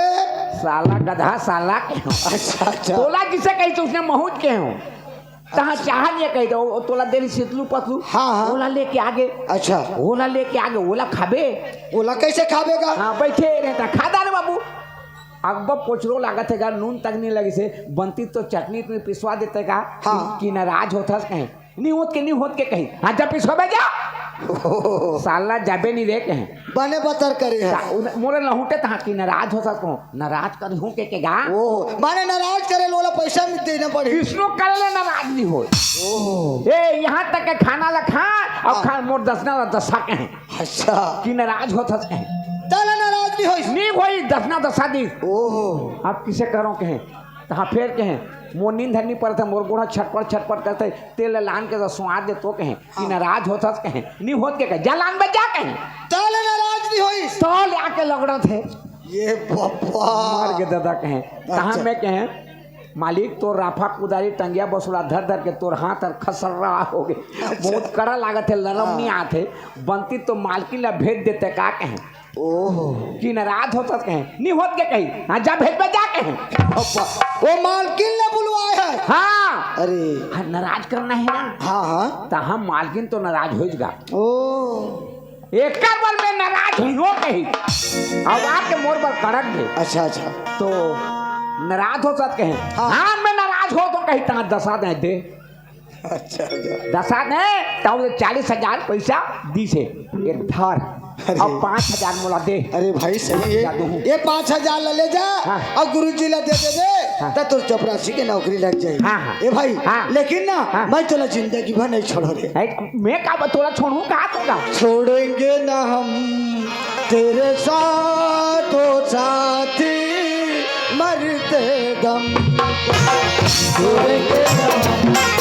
साला गधा, साला के हो। अच्छा, अच्छा। तोला जिसे कही तो उसने महूत के हो। तहाँ अच्छा। चाह नहीं कही तो, तोला देरी सितलू पतलू। हाँ, हाँ। ओला लेके आगे। अच्छा। ओला लेके आगे, ओला खाबे। ओला कैसे खाबे का? हाँ, बैठे रहता, खा दाने बाबू। अब्बा पोचरो लागत हे गा, नून तक नहीं लगिस हे, बनती तो चटनी उटनी पिसवा देते का, हाँ। कि, कि नाराज होत हस कहें। नहीं होत के, नहीं होत के कही, हाँ, जा पिसवाबे जा। ओहो। साला जाबे नहीं रे कहे। बने बतर करे है। ता-, उन-, मोरे लहुटे तहाँ कि नाराज होत हस कहें, नाराज कर हूँ के, के गा। ओहो, माने नाराज करे लोला पैसा में देना पड़े। विष्णु करे ले नाराज नहीं हो। ओहो। ए, यहाँ तक के खाना ला खा, और हाँ। खा मोर दसना ला दसा कहे। अच्छा। कि नाराज होत हस कहे। ताला नाराज नहीं होइस। नहीं होई, दसना दसा दी। ओहो। आप किसे करो कहे। तहाँ फेर कहे, मोर नींद हर नहीं पड़त हे, मोर गोड़ा छटपट छटपट करत हे, तेल लान के तो स्वाद दे तो कहे, कि हाँ। नाराज होत हस कहे, नहीं होत के कहे, जा लान बे जा कहे। ताले नाराज नहीं होइस। तो ले आके लगड़त हे। ये बाबा। मर के दादा कहे, तहाँ अच्छा। मैं कहे, मालिक तोर राफा कुदारी टंगिया बसुला धर धर के तोर हाथ हर खसर्रा हो गे। अच्छा। बहुत कड़ा लागत हे, लरम हाँ। नहीं आत हे, बनती तो मालकिन ला भेज देते का कहे। ओहो। कि नाराज होत हस कहे, नहीं होत के कही, हाँ, जा भेजबे जा कहे। अब्बा, वो मालकिन ले बुलवाए है। हाँ। अरे। हाँ, नाराज करना है ना। हाँ, हाँ। तो हम मालकिन तो नाराज हो गा। ओ। एकर बर मैं नाराज हुई हो कही। अब आके मोर बर कड़क दे। अच्छा, अच्छा। तो नाराज होत हस कहे। हाँ। हाँ, मैं नाराज हो तो कही, तहाँ दसा दे दे। अच्छा, अच्छा। दसा ने, तब ले चालीस हजार पैसा दिस हे, ये धर, अरे। अब पाँच हजार मोला दे। अरे भाई, सही है, जा दूँ। ये पाँच हजार ला ले जा, हाँ। अउ गुरुजी ला दे दे दे, हाँ। त तोर चपरासी के नौकरी लग जाही। हाँ, हाँ। ए भाई, हाँ। लेकिन ना, हाँ। मैं तोला जिंदगी भर नहीं छोड़ो रे। ए, मैं का ब-, तोला छोड़ूं का तोला? छोड़ेंगे ना हम तेरे साथ, ओ साथी, मरते दम। छोड़ेंगे ना हम